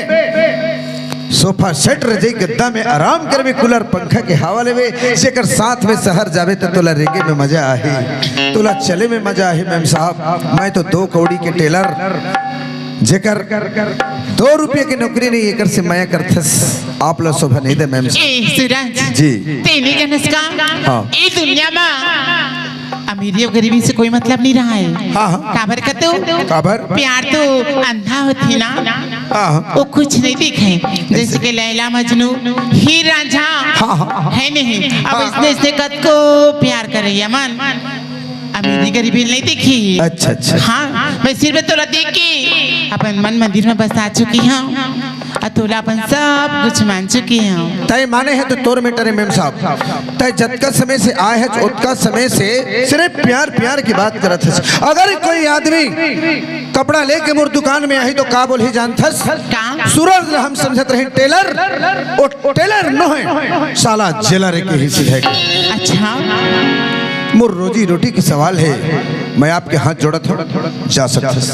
सोफा सेट, रजई गद्दा में आराम करबे, कूलर पंखा के हवा लेबे, जेकर साथ में शहर जाबे त तोला रेंगे में मजा आही, तोला चले में मजा आही। मेम साहब, मैं तो दो कौड़ी के टेलर, जेकर दो रुपये की नौकरी नहीं, एकर से मया करथस, आप ला शोभा नहीं दे मेम साहब। ए सूरज। जी। तें नइ जानस का? हाँ। ए दुनिया मा अमीरी अउ गरीबी से कोई मतलब नइ रहय। हाँ, हाँ। काबर कथव? काबर? प्यार तो अंधा होथे ना। हाँ, हाँ। वो कुछ नइ दिखे। जइसे कि लैला मजनू, हीर रांझा, हाँ, हाँ, हाँ। हे नहीं? अब हाँ, अइसने, हाँ। अइसने कतको प्यार करइया मन अमीरी गरीबी नइ देखही। अच्छा, अच्छा। हाँ, मैं सिर्फ तोला देख के अपन मन मंदिर में बसा चुके हँव। अउ तोला अपन सब कुछ मान चुके हँव। तैं माने हस त तोर matter हे मेम साहब। तैं जतका समय से आए हस, ओतका समय से सिर्फ प्यार, प्यार की बात करत हस। अगर कोई आदमी कपड़ा लेके मोर दुकान में आही त का बोलही जानथस? का? सूरज ल हम समझत रहेन tailor, वो tailor नोहे, साला jailer हे कही सीधे। अच्छा। मोर रोजी रोटी के सवाल हे, मैं आपके हाथ जोड़त हँव, जा सकथस।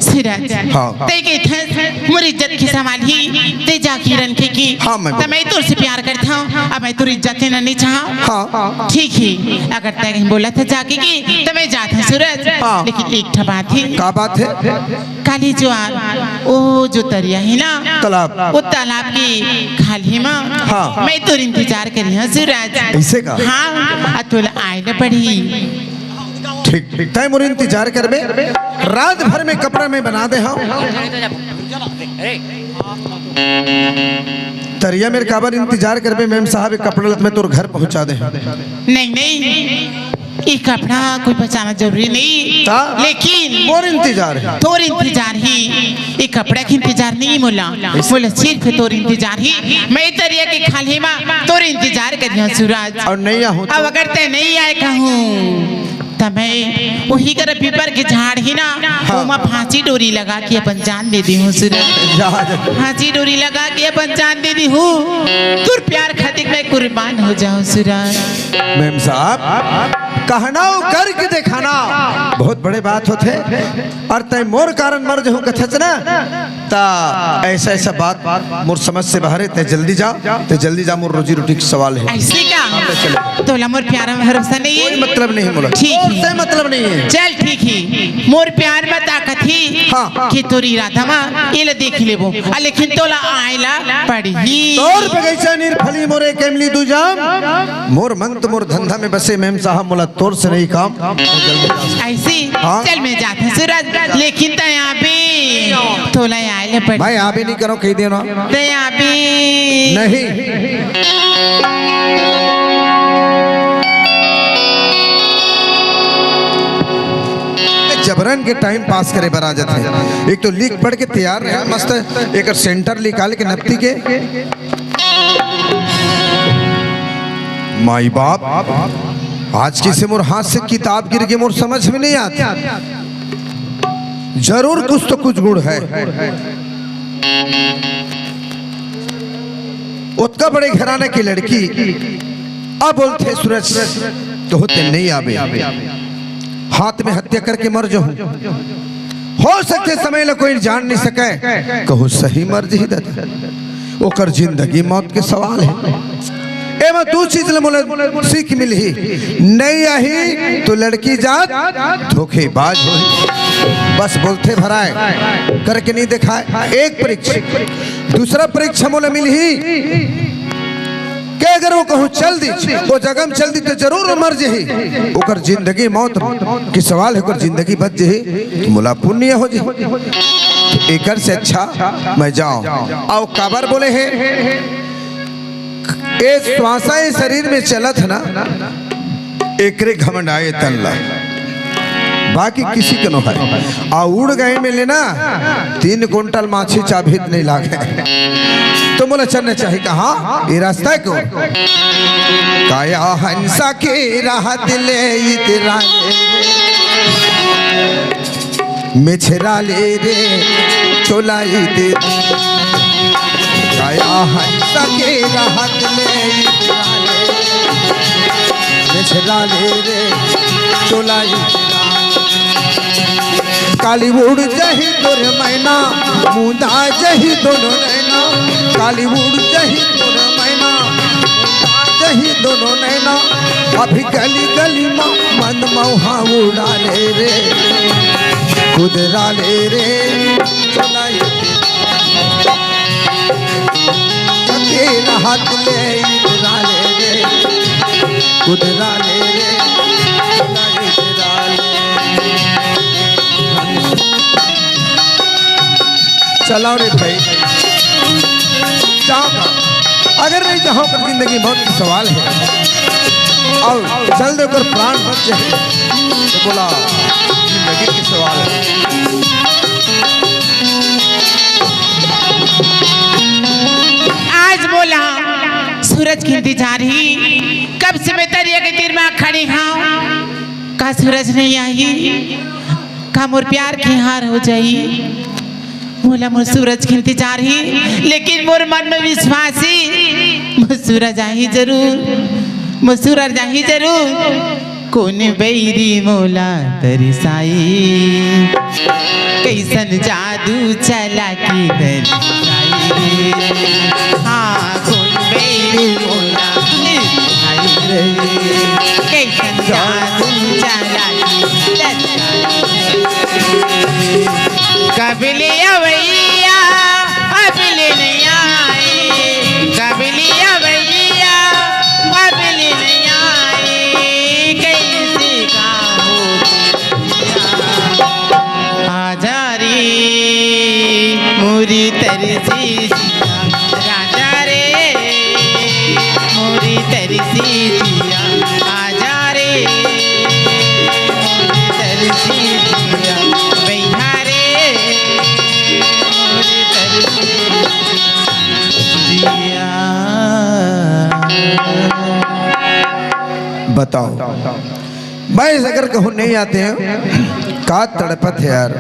सूरज, हाँ। तैं कहिथस मोर इज्जत के सवाल ही, तैं जाके रखे कि हाँ, मैं त मैं तोर से प्यार करथंव, अब मैं तोर इज्जत लेना नइ चाहंव। हाँ। ठीक हे, अगर तैं बोलथस जाके कि त मैं जाथंव सूरज। हाँ। लेकिन एक ठा बात हे। का बात हे? काली जुआर, ओ जो तरिया हे ना, तालाब। ओ तालाब के खाल्हे म हाँ। मैं तोर इंतजार करिहंव सूरज। अइसे का? हाँ, अउ तोला आए ल पड़ही। ठीक, ठीक। तैं मोर इंतजार करबे, रात भर में कपड़ा मैं बना दे हंव। तरिया मेर काबर इंतजार करबे मेम साहब, ये कपड़ा ल त मैं तोर घर पहुंचा दे हंव। नहीं, नहीं, ये कपड़ा कोई पहुंचाना जरूरी नहीं। ता? लेकिन मोर इंतजार हे। तोर इंतजार हे, ये कपड़ा के इंतजार नहीं मोला, मोला सिर्फ तोर इंतजार हे। मैं तरिया के खाल्हे म तोर इंतजार करिहंव सूरज। अउ नहीं आहूं त? अब अगर तैं नहीं आए कहूं त मैं उही करा पीपर के झाड़ हे ना, हाँ। ओमा फांसी डोरी लगा के अपन जान दे देहूं सूरज। जा, जा। फांसी डोरी लगा के अपन जान दे देहूं। तोर प्यार खातिर मैं कुर्बान हो जाहूं सूरज। मेम साहब, कहना अउ करके देखाना बहुत बड़े बात होथे। अउ तैं मोर कारण मर जहूं कथस ना, त अइसा, अइसा बात मोर समझ से बाहर हे, तैं जल्दी जा, तैं जल्दी जा, मोर रोजी रोटी के सवाल हे। अइसे का? हाँ, ले चले। तोला मोर प्यार म भरोसा नहीं हे? कोई मतलब नहीं हे मोला। ठीक हे। तोर से मतलब नहीं हे। चल ठीक हे, मोर प्यार म ताकत हे हाँ। कि तोर इरादा म एला देख लेबो, अ, लेकिन तोला आए ला पड़ही। तोर बगइचा निरफली मोरे केमली दू जाम, मोर मन त मोर धंधा में बसे मेम साहब, मोला तोर से नहीं काम। अइसे? हाँ। चल मैं जाथंव सूरज, लेकिन तैं आबे, तोला आए ल पड़ही। मैं आबे नहीं करंव, कहि देना। तैं आबे। नहीं। जबरन के टाइम पास करे बर आ जाथे। एक तो लिख पढ़ के तैयार रहे, मस्त एकर सेंटर निकाल के नत्ती के। माई बाप, आज कइसे मोर हाथ से किताब गिर गे, मोर समझ में नहीं आत। जरूर कुछ तो कुछ गुण हे। ओतका बड़े घराना के लड़की अब बोलथे, सूरज, तोहू तैं नहीं आबे, हाथ में हत्या करके मर जहूं। हो सकथे समय ल कोई जान नहीं सकय, कहूं सही मर जही दादा। ओकर जिंदगी मौत के सवाल हे। एमा दू चीज ल मोला सीख मिलही, नहीं आही त लड़की जात धोखेबाज होही। बस बोलथे भराय, करके नहीं देखाय। एक परीक्षा, दूसरा परीक्षा मोला मिलही कि अगर वो कहूं चल दिस, वो जगह में चल दिस त जरूर मर जही। ओकर जिंदगी मौत के सवाल हे, ओकर जिंदगी बच जही त मोला पुण्य हो जही। एकर से अच्छा मैं जांव। अउ काबर बोले हे, ए श्वासा ए शरीर में चलत हे ना, एकरे घमंड आय तन ला, बाकी किसी के नो हे। अउ उड़ गए में लेना, तीन कुंटल माछी चाभी त नहीं लागे। त मोला चलना चाही कहां? ये रास्ता हे को? काया हंसा के राहत ले इतरा ले। मेछरा ले रे, चोला इतरा ले। काया हंसा के राहत ले इतरा ले। मेछरा ले रे, चोला इतरा ले। काली उड़ जही तोर मैना, मुंदा जही दोनों नैना। काली उड़ जही तोर मैना, मुंदा जही दोनों नैना। अभी गली गली मा मन मौहा उड़ा ले रे, कुदरा ले रे, चलाई तेरा हाथ ले इधरा ले रे, कुदरा ले रे, चलाई तेरा ले। चलाओ रे भाई, जाओ ना। अगर नहीं जाओ, ओकर जिंदगी मौत के सवाल हे। अउ चल दे, ओकर प्राण बच जाही, त बोला, जिंदगी के सवाल हे। आज बोला, सूरज के इंतजार हे। कब से मैं तरिया के तीर में खड़ी हंव, का सूरज नहीं आही? का मोर प्यार के हार हो जाही? मोला मोर सूरज के इंतजार हे, लेकिन मोर मन में विश्वास हे, मोर सूरज आही जरूर, मोर सूरज आही जरूर। कोन बैरी मोला तरसाई, कइसन जादू चला के दर्शाई रे। हाँ, कोन बैरी मोला दर्शाई रे। कैसन जादू चला के दर्शाई रे। कब ले अवैया, अब ले नइ आए। कब ले अवैया, अब ले नइ आए। कैसे का हो आजा रे मोरी तरसी जिया, राजा रे मोरी तरसी जिया, आजा रे मोरी तरसी जिया, भैया रे मोरी तरसी जिया। बताओ, मैं अगर कहूँ नहीं आते हैं, का तड़पत है यार।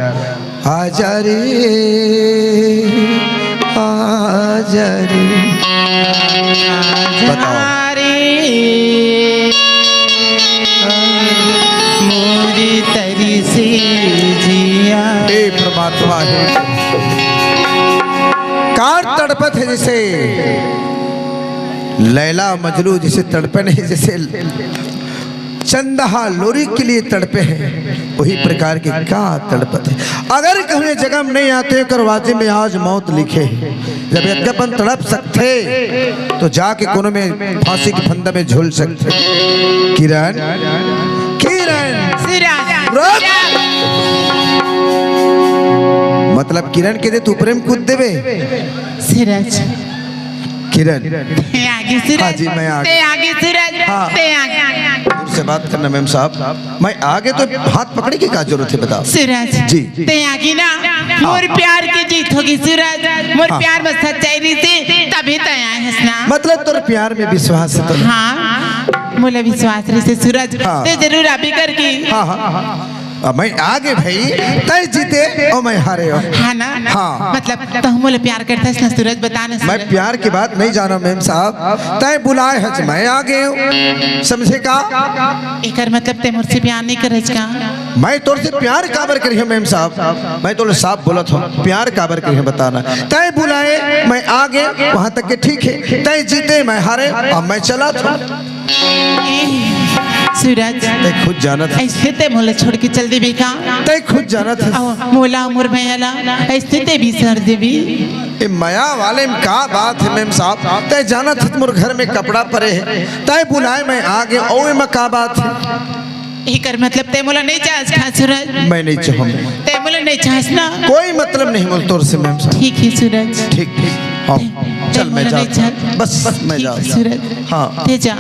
आजा रे, आजा रे। बताओ। मोरी तरसी जिया। हे परमात्मा हे। का तड़पत है जैसे लैला मजनू जैसे तड़पे नहीं, जैसे चंदहा लोरी के लिए तड़पे हैं, वही प्रकार के का तड़पत है। अगर कहूँ ये जगह में नहीं आते, कर वाजिब में आज मौत लिखे है। जब एक अपन तड़प सकते, तो जाके कोनो में फांसी के फंदा में झूल सकते। किरण, किरण, सूरज। रुक। मतलब किरण के दे तू प्रेम कूद देवे। सूरज। किरण। ते आगे सूरज। हाँ जी, मैं आगे। ते आगे सूरज। हाँ। ते आगे। दूर से बात करना मेम साहब। मैं आगे तो हाथ पकड़े की का जरूरत है, बता। सूरज। जी। ते आगे ना, हाँ। मोर प्यार की जीत होगी सूरज। मोर हाँ। प्यार में सच्चाई रहिसे, तभी ते आए हस ना। मतलब तोर प्यार में विश्वास है तो। हाँ, मोला विश्वास रहिसे सूरज। हाँ। ते जरूर आबे करके। हाँ, हाँ, हाँ। अब मैं आगे भाई, तय जीते और मैं हारे हो। हाँ ना? हाँ। मतलब, तो हम बोले प्यार करता है ना सूरज, बता ना मैं सूरज। प्यार की बात नहीं जाना मेम साहब, तय बुलाए हज मैं आ गए हूँ, समझे का? एकर मतलब ते मोर से प्यार नहीं करे का? मैं तोर से प्यार काबर करी हूँ मेम साहब, मैं तोर साफ बोलत हूँ, प्यार काबर करी हूँ बताना। तय बुलाए, मैं आ गए, वहाँ तक के ठीक है, तय जीते, मैं हारे, अब मैं चला था। ए, सूरज, तय खुद जानत है। ऐसे ते मोला छोड़ के चल देबे का? तय खुद जानत है। अउ मोला, मोर मया ला, ऐसे ते बिसर देबे। ए मया वाले में का बात है मेम साहब? तय जानत है मोर घर में कपड़ा परे है, तय बुलाए मैं आ गए, ओ एमा का बात है? एकर मतलब ते मोला नहीं चाहस का सूरज? मैं नहीं चाहूँ। ते मोला नहीं चाहस ना? कोई मतलब नहीं मोला तोर से मेम साहब। ठीक है सूरज। ठीक, ठीक। हाँ, ते, चल ते मैं मोला नहीं जाता हूँ। चाहस। बस, बस मैं ठीक है जाता हूँ। सूरज। हाँ। ते जा।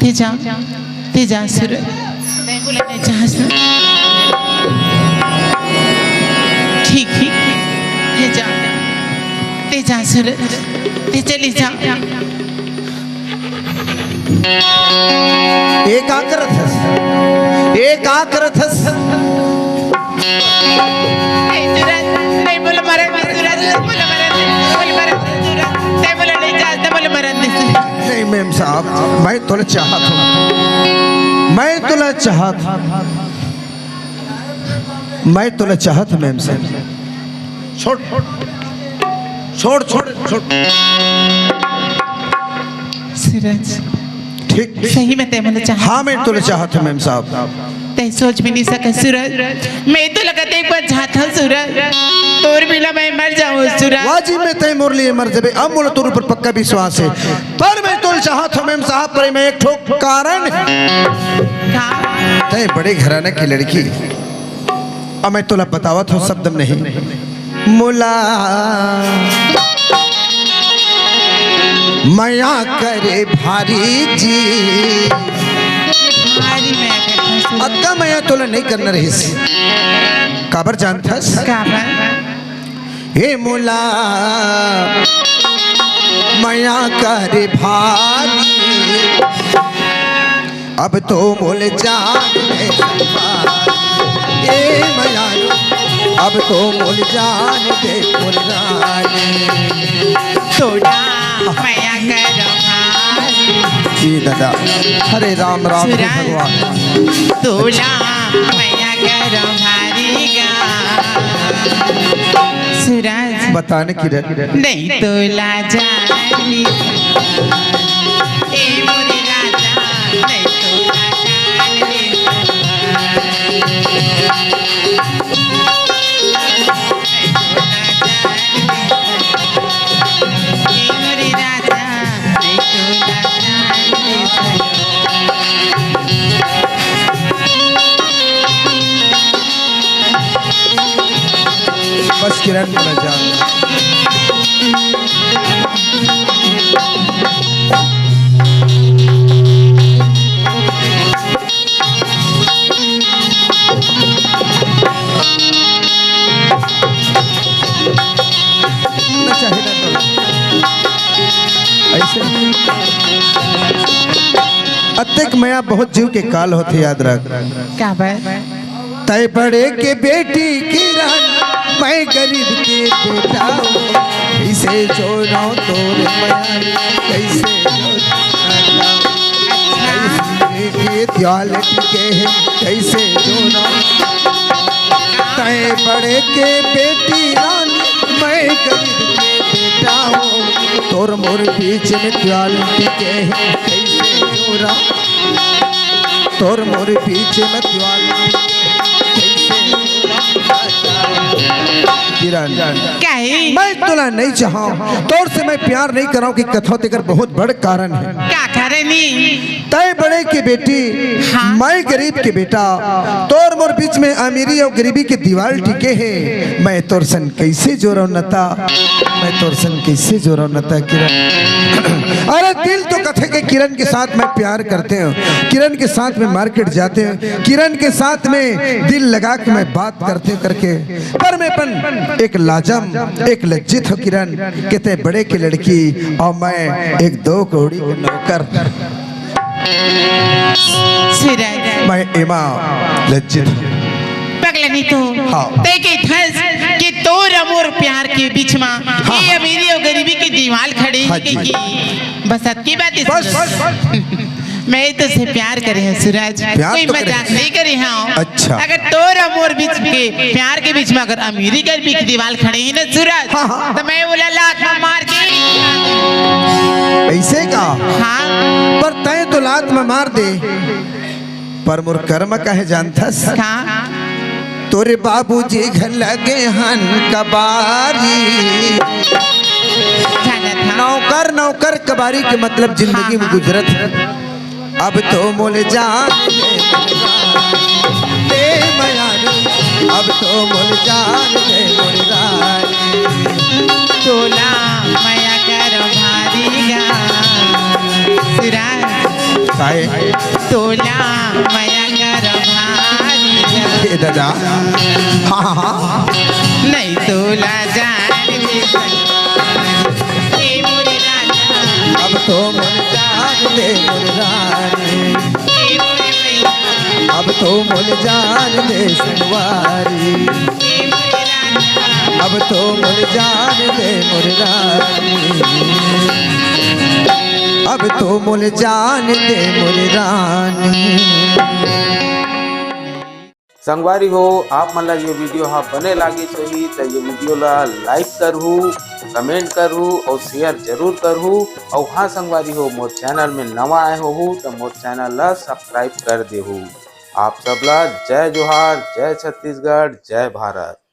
ते जा, ते जा सूरज। ते बोले नहीं जा सूरज। ठीक, ठीक, ते जा, ते जा सूरज, ते चली जा। ए का करत हस? ए का करत हस? नहीं, सूरज, नहीं, बोलो मरन दे, सूरज, बोलो मरन दे, बोलो मरन दे, सूरज, नहीं, बोलो नहीं चाहता, बोलो मरन दे, सूरज। नहीं, मेम साहब, मैं तोला चाहत हूँ, मैं तोला चाहत हूँ, मैं तोला चाहत हूँ, मेम साहब। छोड़, छोड़, छोड़, छोड़। सूरज। ठीक। सही में ते मोला चाहत? हाँ, मैं तोला चाहत हूँ, मेम साहब। ते सोच भी नहीं सके, सूरज। मैं तो लगत एक बार चाहत हूँ, सूरज। तोर बिना मैं मर जाऊँ, सूरज। वाजिब में ते मोर लिए मर जाबे, अब मोला तोर ऊपर पक्का विश्वास है। पर मैं तोला चाहत हूँ, मेम साहब, पर मैं एक ठो कारण। का? ते बड़े घराना की लड़की। अब मैं तोला बतावत हूँ, शब्द में नहीं। मोला मया करे भारी जी। भारी मया करथस। अतका मया तोला नहीं करना रहिस। काबर जानथस? काबर? हे मोला मया करे भारी। अब तो मोल जान दे सलमान, ए मयारू, अब तो मोल जान दे मोर रानी। तोला मया करो भारी। जी दादा, हरे राम राम हे सूरज। भगवान। तोला मया करो भारी गा। राज। बता न किरण। नहीं तो लाजा। ए मोरे राजा, नहीं तो लाजा। बस किरण, बोला जा। ना चाहे ना करो। ऐसे। अतेक मया बहुत जीव के काल होथे, याद रख। का बात? तय बड़े के बेटी किरण, मैं गरीब के बेटा हूँ। कैसे जोड़ो तोर मया, कैसे जोड़ो? कैसे के द्वाल टिके है, कैसे जोड़ो? तय बड़े के बेटी रानी, मैं गरीब के बेटा हूँ। तोर मोर बीच में द्वाल टिके है, कैसे जोड़ा? तोर मोर बीच में द्वाल टिके है, कैसे जोड़ा? किरण, क्या है? मैं तोला नहीं चाहूं, तोर से मैं प्यार नहीं कराऊं कि कथो तेकर बहुत बड़ कारण है। क्या कारण है? तय बड़े के बेटी, हाँ। मैं गरीब के बेटा, तोर मोर बीच में अमीरी और गरीबी के दीवार टिके है। मैं तोर सन कैसे जोड़ो नता, मैं तोर सन कैसे जोड़ो नता किरण। अरे दिल तो कथे के किरण के साथ मैं प्यार करते हूँ, किरण के साथ में मार्केट जाते हूँ, किरण के साथ में दिल लगा के मैं बात करते हूँ करके, पर मैं अपन एक लाजम, एक लज्जित हो किरण, कितने बड़े की लड़की और मैं एक दो कौड़ी के नौकर। सूरज। मैं एमा लज्जित हूँ। पगला नहीं तो। हाँ। तय के थस कि तोर अउ मोर प्यार के बीच में हाँ। ये अमीरी और गरीबी की दीवार खड़ी हाँ है जी। कि बस अतकी बात है बस, सूरज। बस, बस। मैं तो से प्यार करे हूँ सूरज, प्यार कोई तो करे। मजाक नहीं करे हूँ। अच्छा। अगर तोर अउ मोर बीच के प्यार के बीच में अगर अमीरी गरीबी की दीवार खड़ी है ना सूरज, हाँ, हाँ। तो मैं बोला लात में मार के। ऐसे का? हाँ। पर तय तो लात में मार दे, पर मोर कर्म काहे जानथस? का? तोरे बाबूजी घर लगे हन कबारी। जानत हन। नौकर, नौकर कबारी के मतलब जिंदगी में हाँ, हाँ। गुजरत है। अब तो मोल जान दे मयारू, अब तो मोल जान दे मोर रानी। तोला मया कर भारी गा। सूरज। काहे? तोला मया कर भारी गा। ए दादा। हाँ, हाँ, हाँ। नहीं तोला जान दे ए मोर राजा। अब तो मोल जान दे मोर रानी। ए मोर भैया। अब तो मोल जान दे संगवारी। ए मोर राजा। अब तो मोल जान दे मोर रानी। अब तो मोल जान दे मोर रानी। संगवारी हो, आप मन ला ये video हा बने लागिस होही त ये video ला like करहू, comment करहू और share जरूर करहू। और हाँ संगवारी हो, मोर channel में नवा आए होहू त मोर channel ला subscribe कर देहू। आप सब ला जय जोहार, जय छत्तीसगढ़, जय भारत।